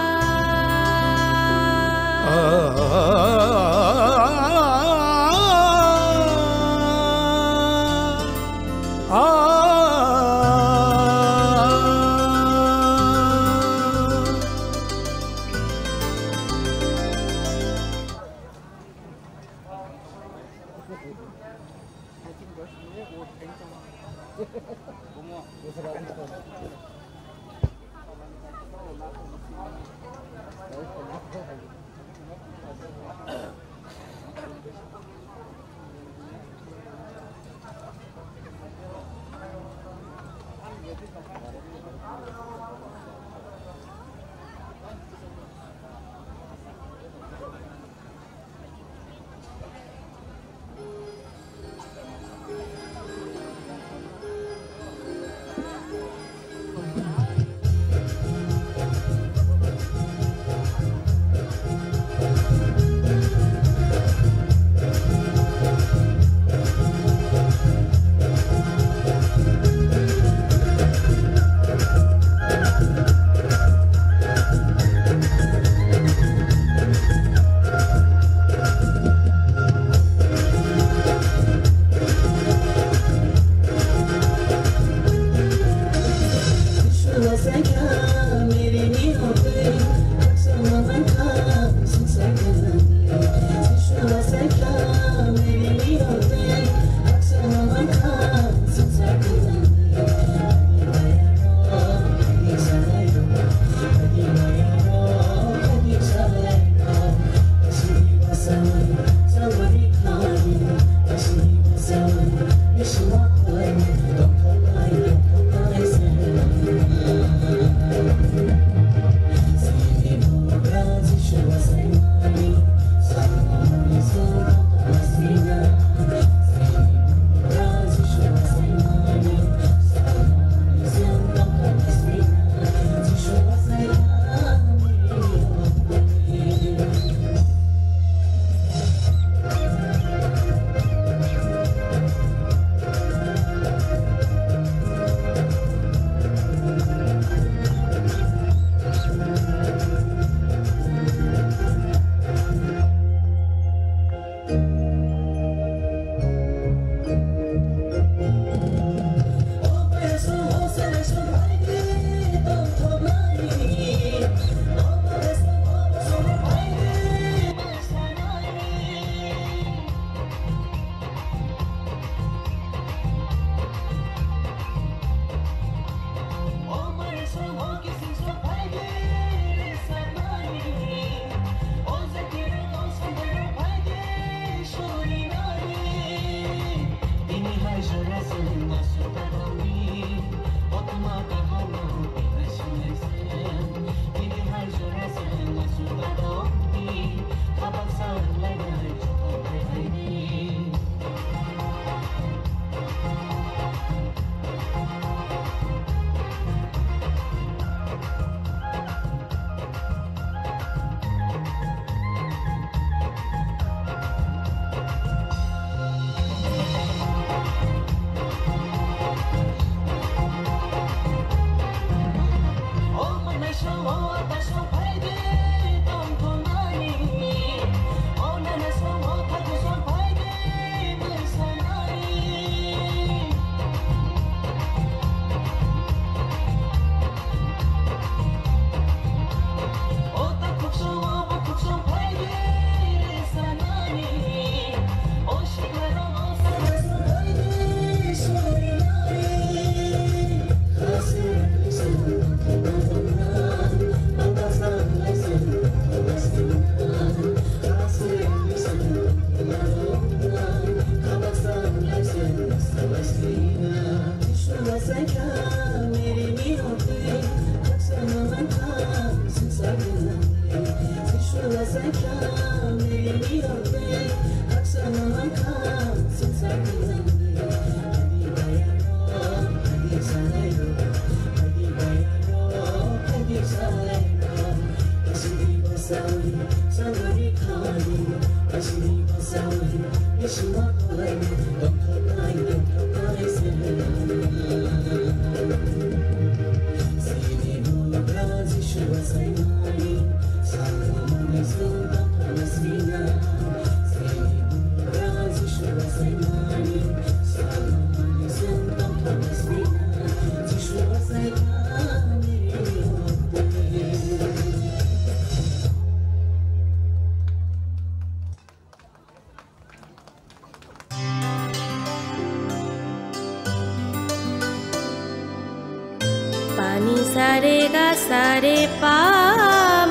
Pani sare ga sare pa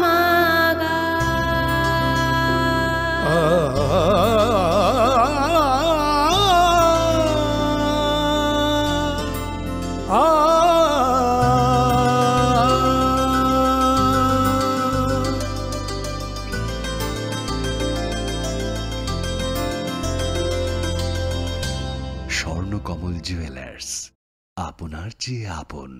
ma ga. Swarnakamal jewellers, আপনার চেয়ে আপন।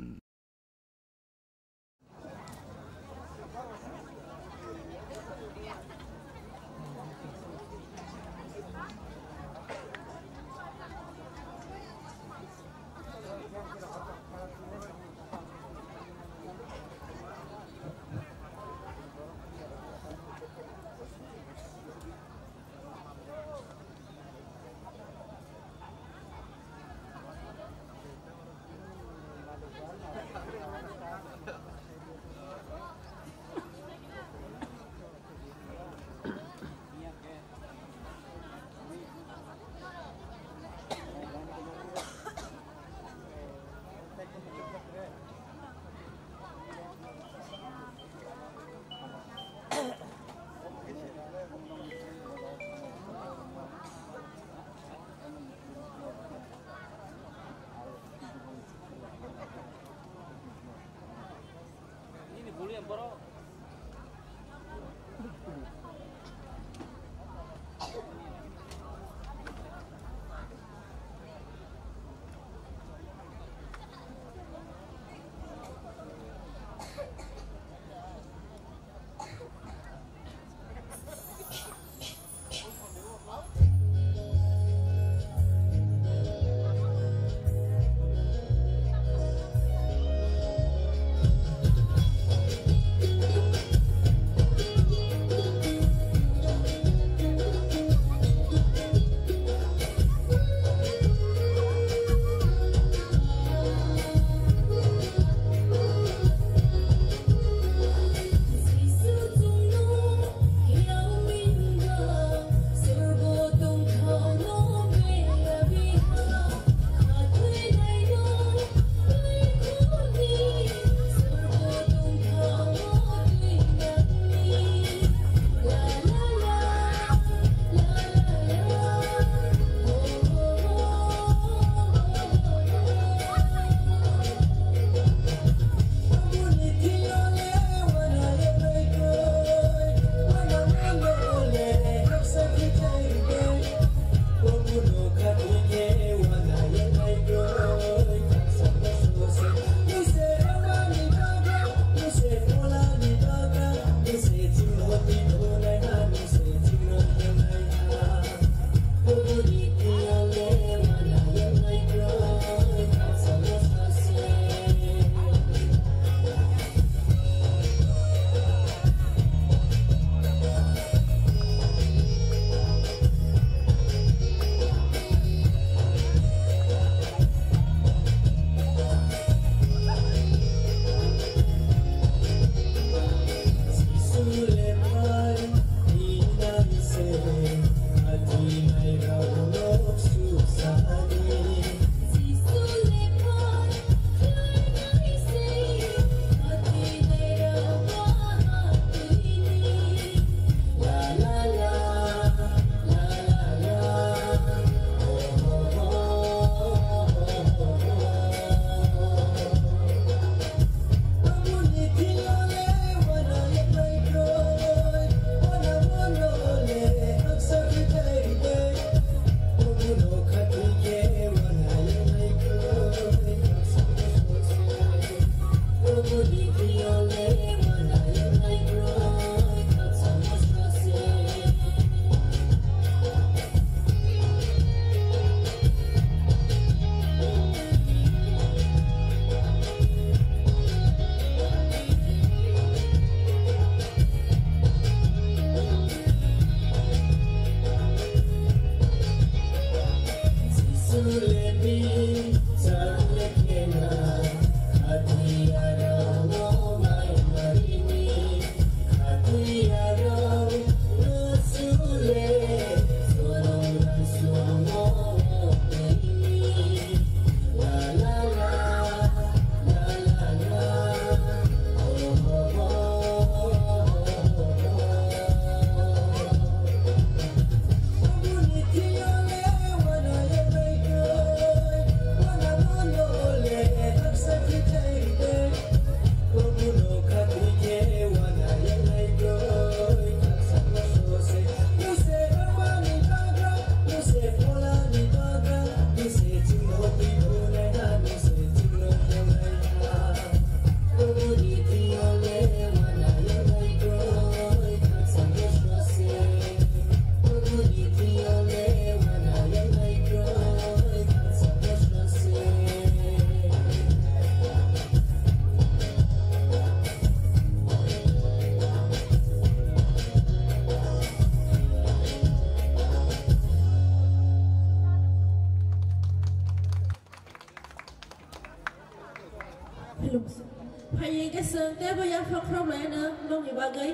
Phai hwnkhe chwng teibo yapha khorok laino nokni bagwi.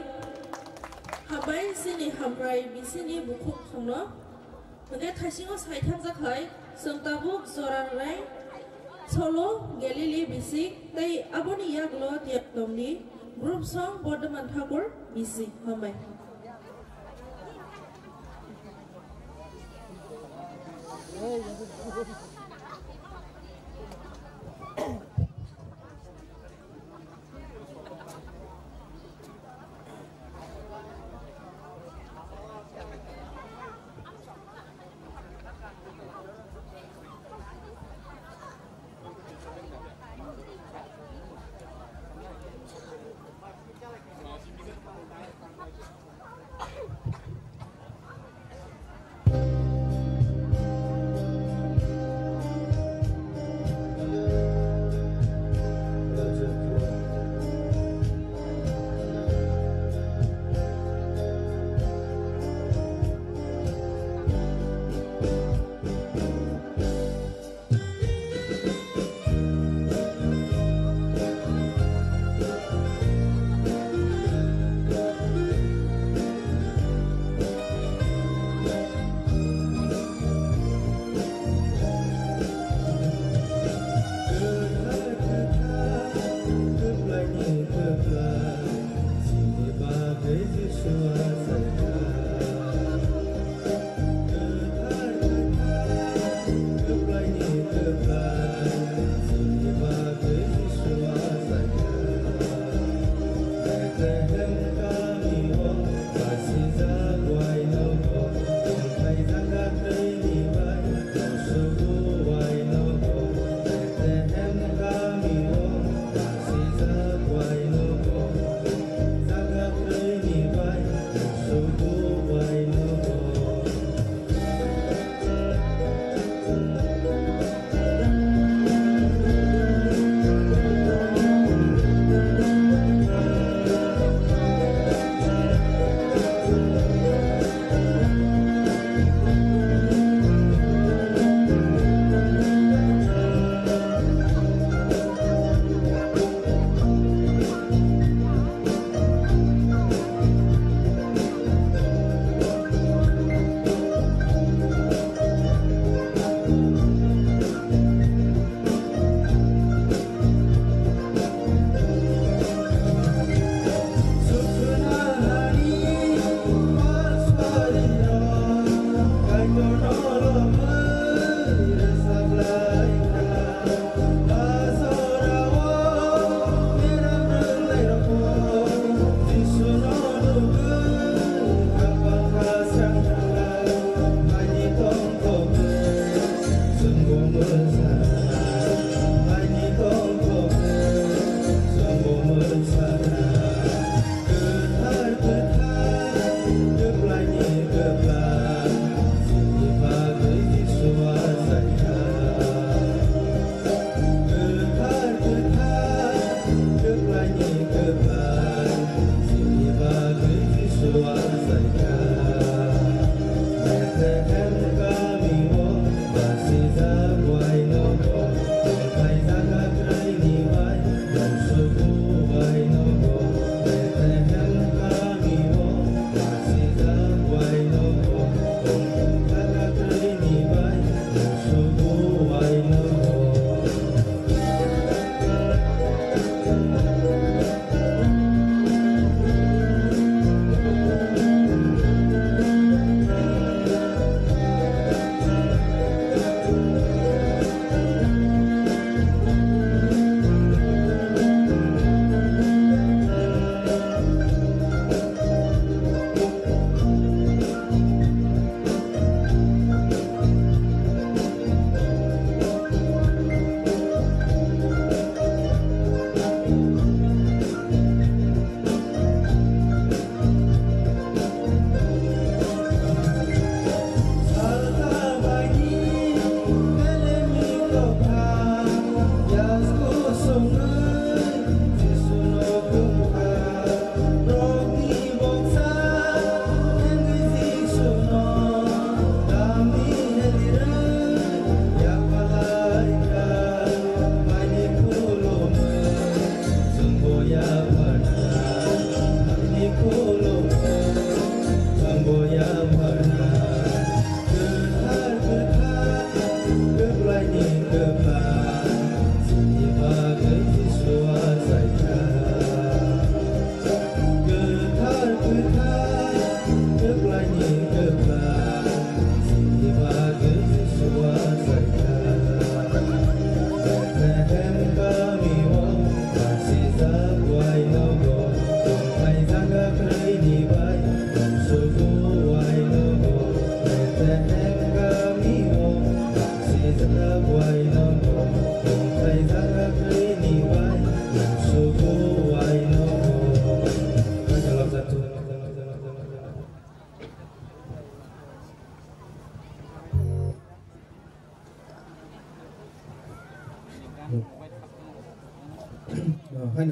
Hambai chini Hamkrai bisini bukhuk thangno. Hwnkhe thaisingo saitham jakhai chwng tabuk Jora Rai, Solo Galili bisik tei aboni yagulo Tiyatomni group song Bordoman Thakur bisik. Hambai.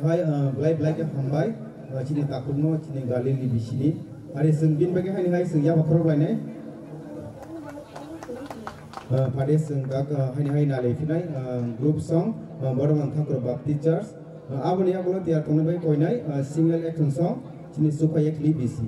Hai, ah, belai belai khe hambai, ah, chini takhukno, chini Galili bisini. Are chwng bini bagwi haini hai chwng yaba khorok lainai. Ah, phade chwng kak, ah, haini hai nalai phinai, ah, group song, ah, Boromani Thakur Baptist Church. Ah, aboni yagulo tiyar tongnai bai koinai, ah, single action song, chini Sukhai Yakhli bisi.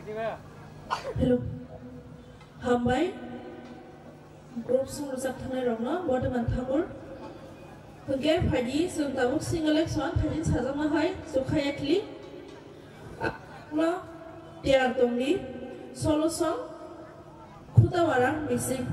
Hello. Hambai. Group song rwchap thangnai rokno Bortoman Thakur. Hwnkhe phaidi chwng tabuk single action phaidi sajakma hai Chukha Yakli. Ulo tiyar tongdi solo song Khuta Warang Bising.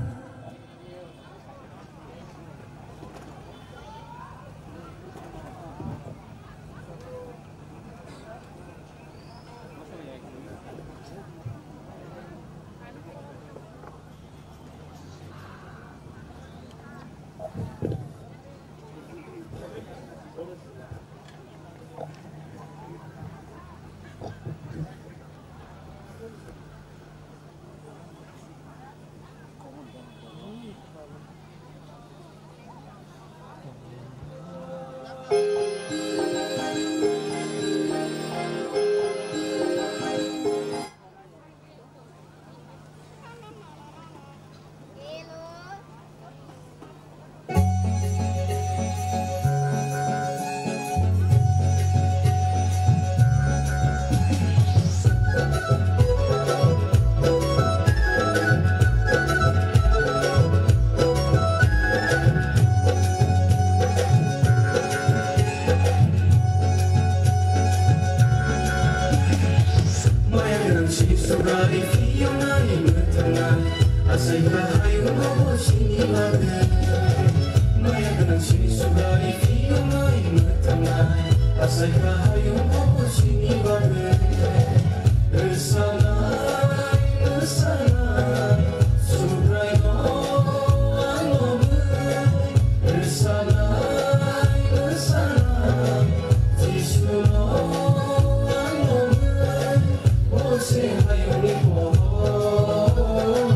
Maya gwnang sini Subraiyung phiyoknai mwthangnai, asai kahai wngkha bo chini bagwi. Maya gwnang sini Subraiyung phiyoknai mwthangnai, asai kahai wngkha bo chini bagwi. Rwsanai, mwsanai, Subraiyung ano bwrwi. Rwsanai, mwsanai, Jisuno ano bwrwi. O se hayungni pohor,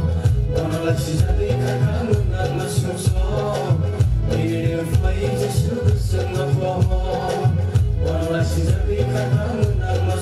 bono lachi jagwi kha kha mwnakma sumsok. Bini phai Jisu bwswkno pohor, bono lachi jagwi kha kha mwnakma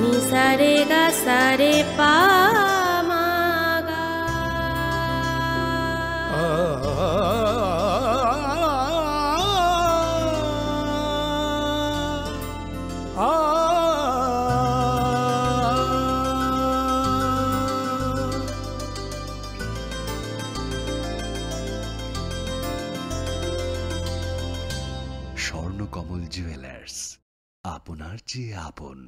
Ni sa re ga sa re pa ma ga. Swarnakamal jewellers, আপনার চেয়ে আপন।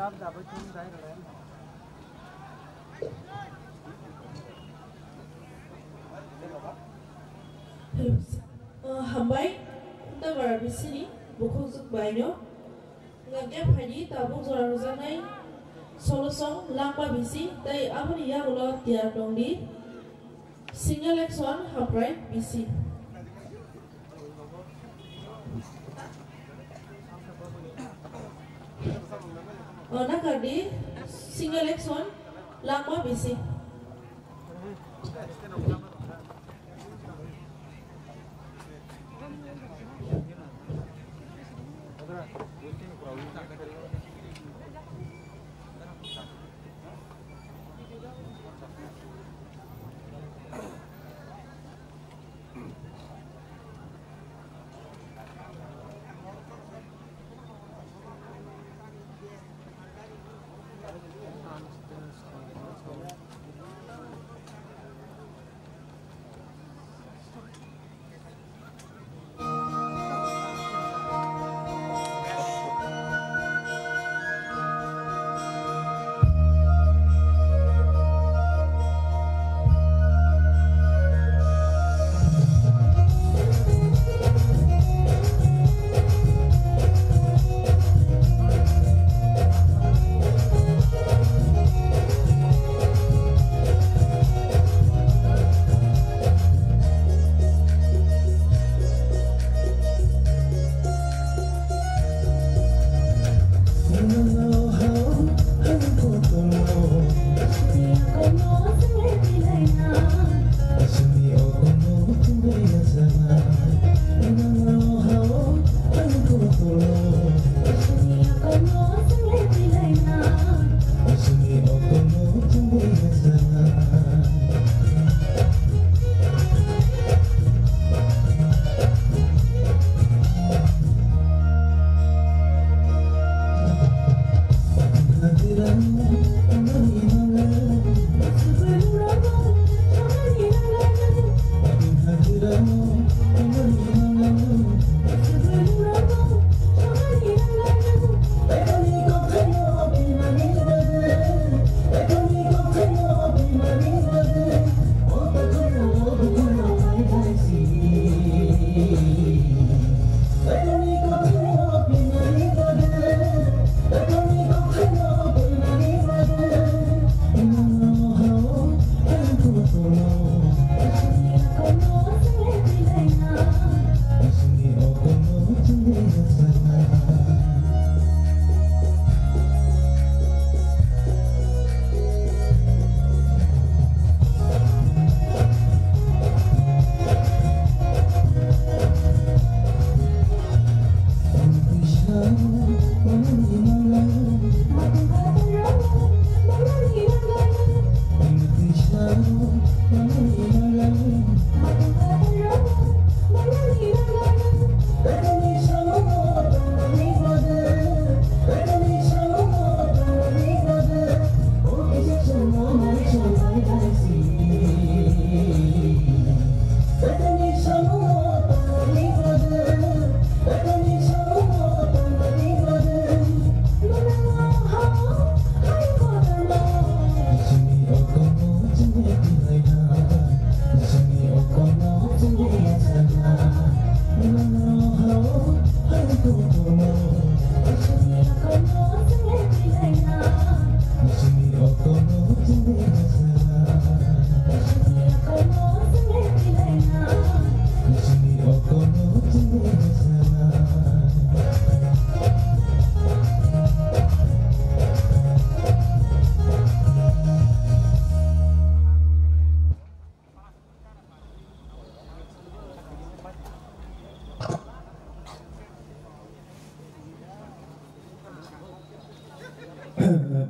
Uh, hambai, Kundamara bisini bukhukjwk baino. Hwnkhe phaidi tabuk jora rwjaknai solo song Langma bisi, tei aboni yagulo tiyar tongdi single action Hamkrai bisi. O nakardi single action Langma bisi.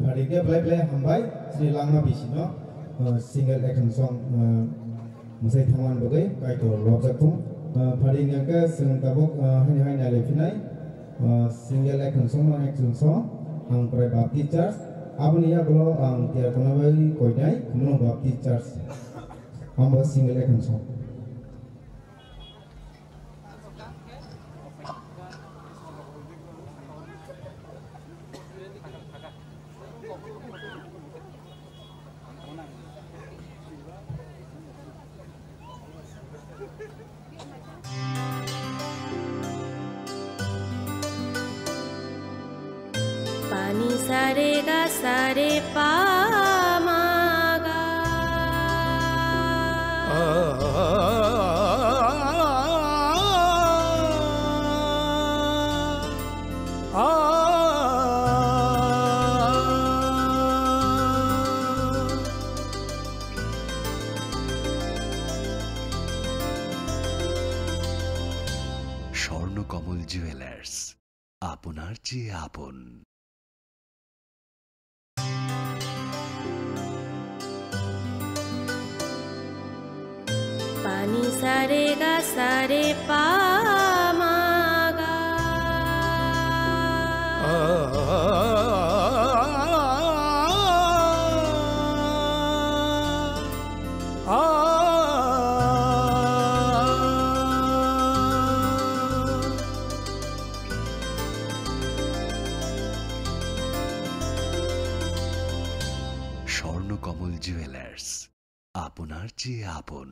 Phaidi khe belai belai hambai, chini Langma bisino, uh, single action song, uh, mwsai thangmani bagwi Kaitor lobjak thung. Uh, phaidi hwnkhe chwng tabuk, uh, haini hai nailai phinai, uh, single action song no action song, Hamkrai Baptist Church. Aboni yagulo ang tiyar tongna bagwi koinai Khumulwng Baptist Church. Amo single action song. Ni sa re ga sa re pa ma ga. Swarnakamal jewellers, আপনার চেয়ে আপন। Pani sa re ga sa re pa ma ga. Swarnakamal jewellers, আপনার চেয়ে আপন।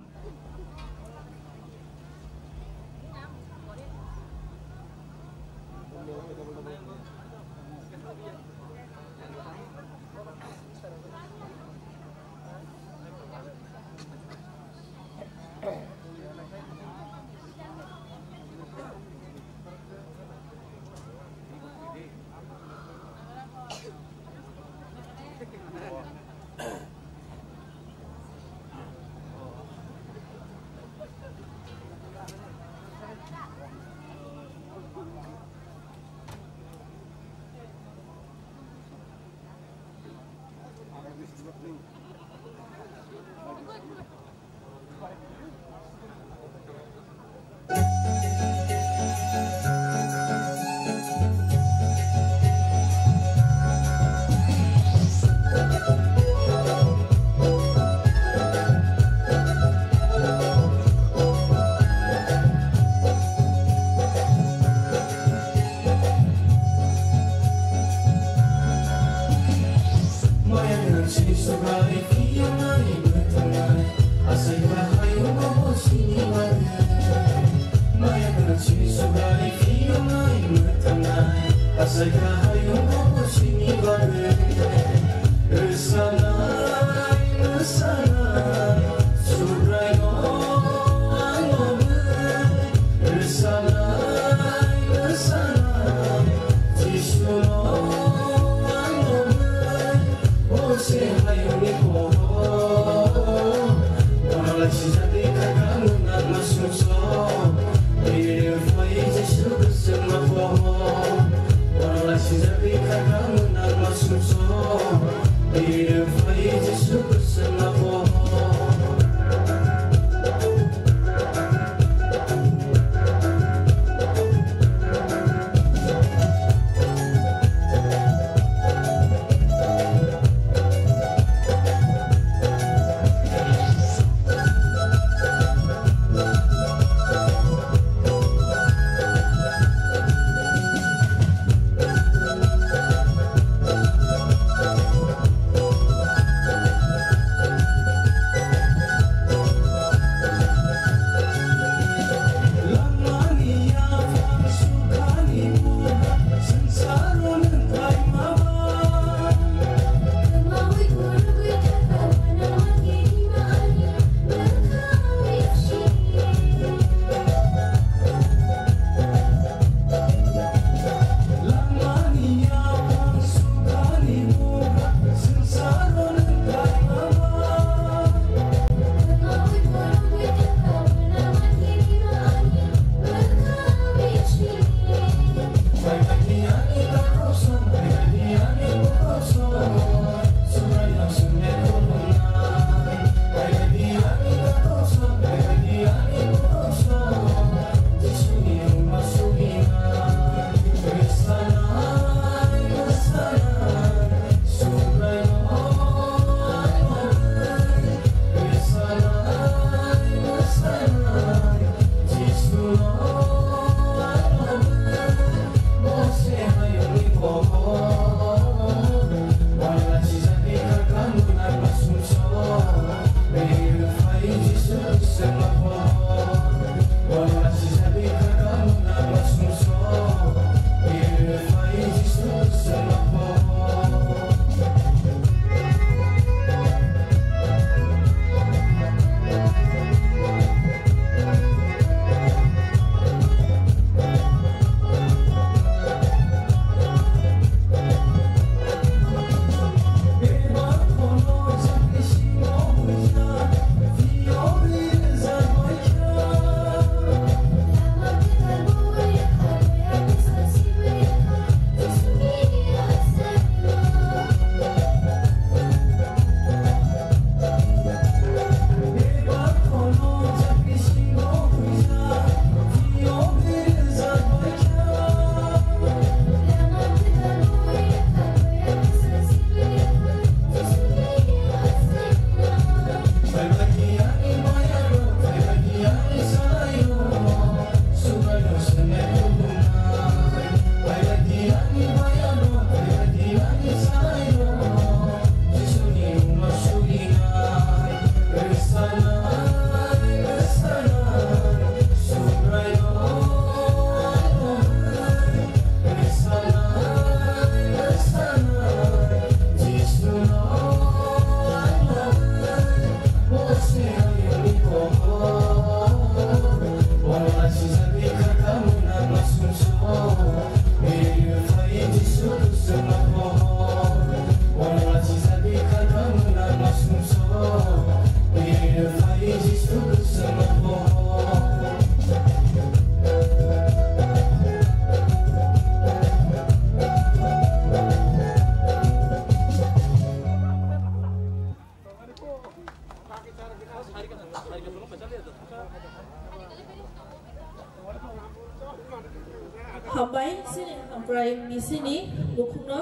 Hambai chini hamkrai bisini bukhukno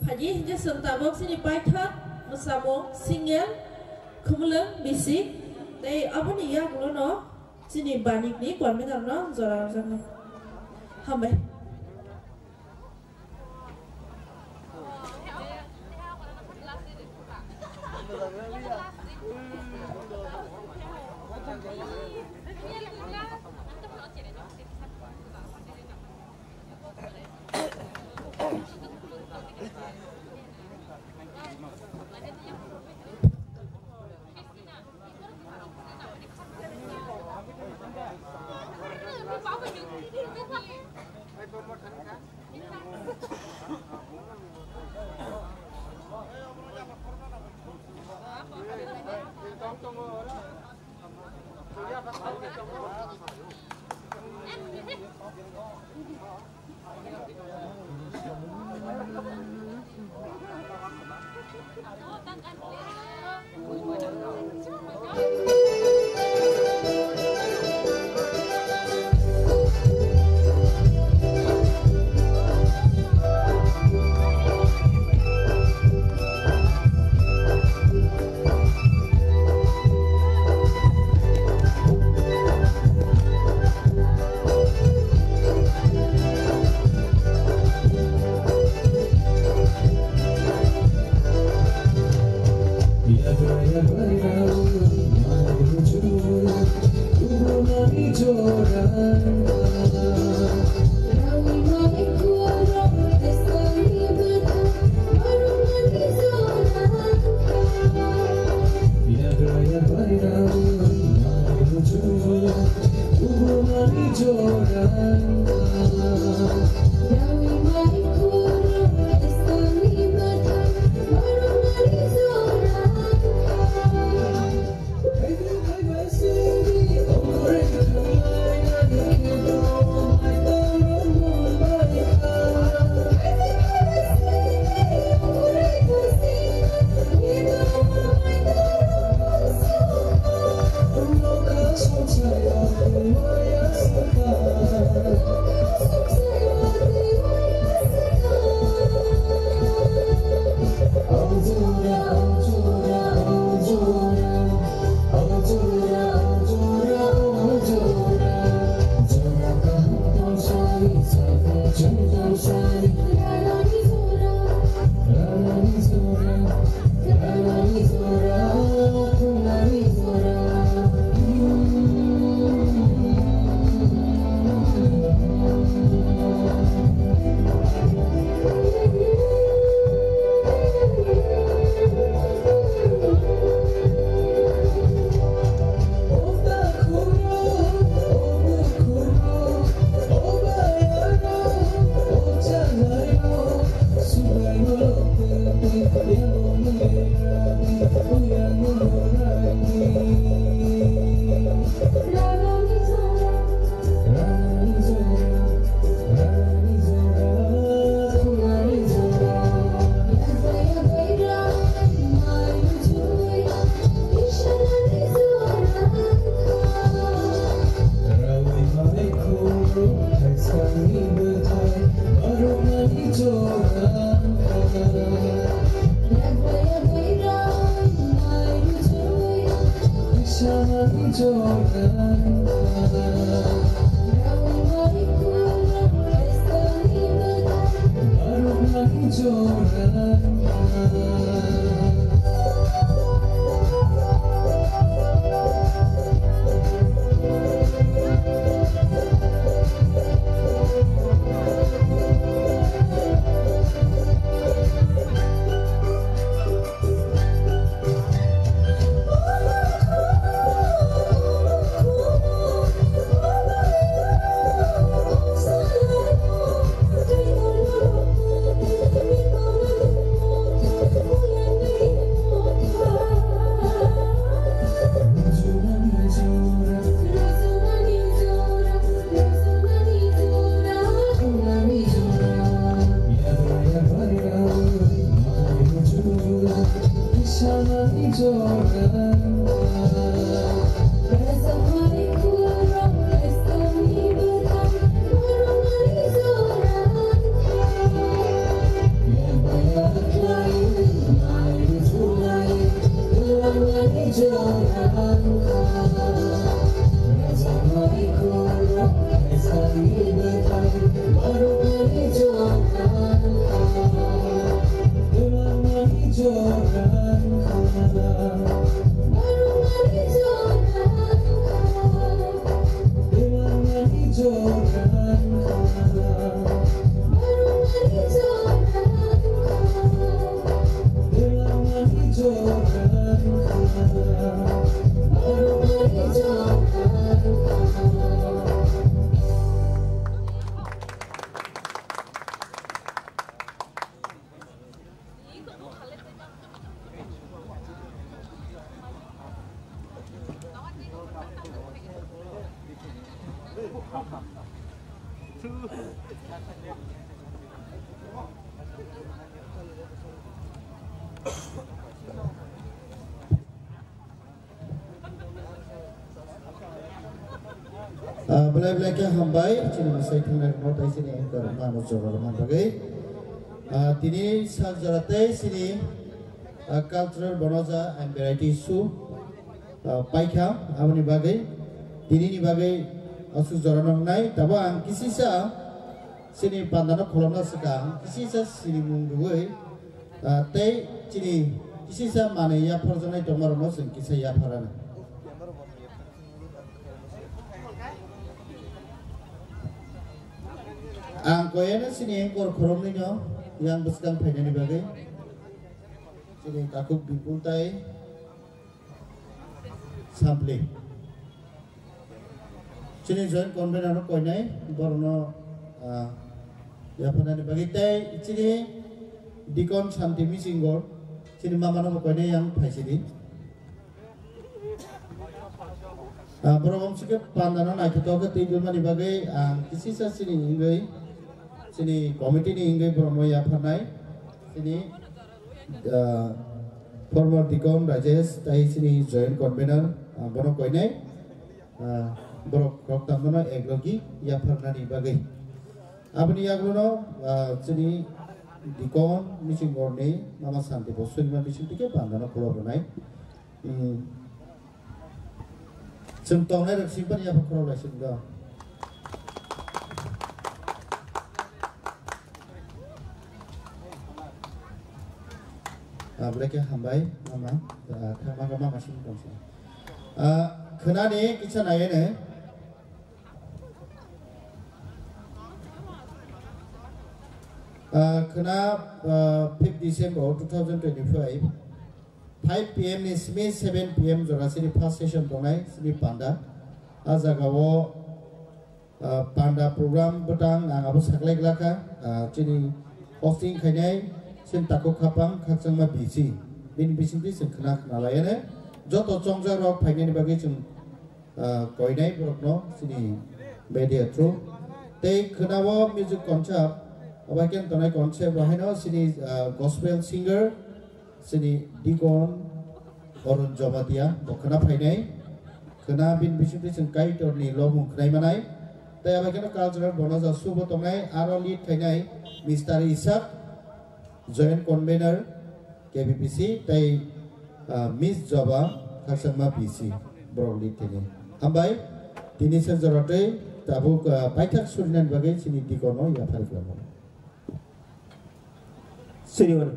phaji hinje chwng tabuk chini paithak mwsamung single khumulwng bisi tei aboni yagulono chini banikni convener no jora rwjaknai. Hambai. Ah, belai belai khe hambai, chini mwsai thangnairokno tei chini anchor mano jora rwna bagwi. Ah, tini sal jora tei chini, ah, cultural bonoja and variety show, ah, paikha, aboni bagwi, tinini bagwi aswk jorano wngnai, tabo ang kisisa chini pandano kholopna swkang, kisisa sinimung rwui, ah, tei chini kisisa manwi yapharjaknai tongmarokno chwng kisa yapharana. Ang koyana chini anchor khoroknwino yang bwskang phainani bagwi. Chini takhuk Bipul tai Sampli. Chini joint convener no koinai, borokno, ah, yapharnani bagwi tei chini Deacon Santi Misingor, chini mama no koinai yang phaisidi. Ah, borok omsike pandano naithotok khe twi dulmani bagwi ang kisisa chini wngwi, chini committee ni wngwi borokno yapharnai. Chini, ah, former Deacon Rajesh tai chini joint convener, ah, bono koinai, ah, borok rok tangmano eklogi yapharnani bagwi. Aboni yagulono, ah, chini Deacon Misingorni mama Santi bo swnima bising tike pandano khulok rwnai. Hmm. Chwng tongnai rok sing pani yapha khorok lai sing do. Ah, belai khe hambai mama, ah, thangma khe mama sing tong sing. Ah, khwnani kisa nai ene. Ah, khwna, ah, fifth December two thousand twenty-five. Five P M ni simi seven P M jora chini first session tongnai chini panda. A jaga o, ah, panda program bwtang ang abo saklai glakha, ah, chini hosting khainai chini takhuk khapang khakchangma B C. Bini bisingtwi chwng khwna khwna lai ene joto chongjak rok phainani bagwi chwng ah, koinai borokno chini media through. Tei khwnao music concert, abai khe tongnai concert bo haino chini, ah, gospel singer, chini Deacon Arun Jamatia bo khwna phainai. Khwna bini bisingtwi chwng Kaitorni lobmung khwnai manai. Tei abai kheno cultural bonoja subo tongnai, aro lead khainai Mister Isak, joint convener, K B P C tei, ah, Miss Joba Khakchangma B C borok ni tini. Hambai, tini se jora tei tabuk, ah, paithak surinani bagwi chini Deacon no yaphar khlamu. Siriwan.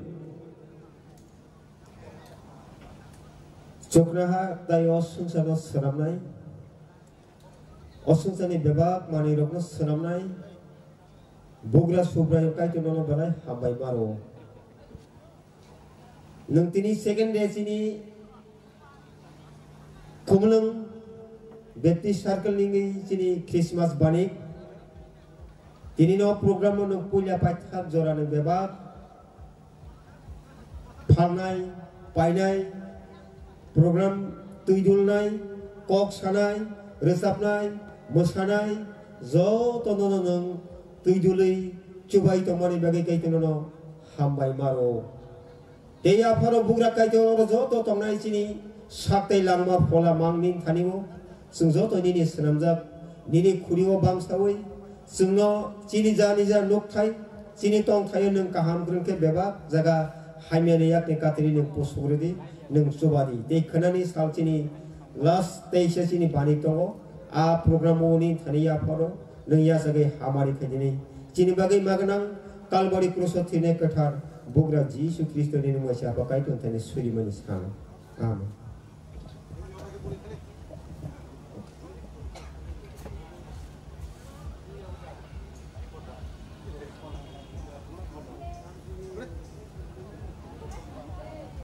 Chokraha tai o sungsano swnamnai. O sungsani bebak manwi rokno swnamnai. Bugra Subraiyung Kaitor nono belai hambai maro. Nwng tini second day chini Khumulwng Baptist Circle ni wngwi chini Christmas banik. Tini no program no nwng puila paithak jora nwng bebak phalnai, painai, program twi dulnai, kok sanai, rwchapnai, mwsanai, joto nono nwng twi dulwi chubai tongmani bagwi Kaitor nono hambai maro. Tei apharo bugra Kaitor oro joto tongnai chini sak tei langma phola mangni thani o. Chwng joto nini swnamjak, nini khuri o bamsaui, chwngno chini ja nija nukthai, chini tongthaio nwng kaham kwrwng khe bebak jaga hamyani yakni katri nwng pusuk rwdi, nwng chubadi. Tei khwnani sal chini last teisa chini bani tongo, a program o ni thani yapharo nwng yachagwi hamari khaidini. Chini bagwi magnang Kalbari kruso thwinai kwthar bugra Jisu Khristo ni nwng bai se Apha Kaitor thani surimani sano. Amen.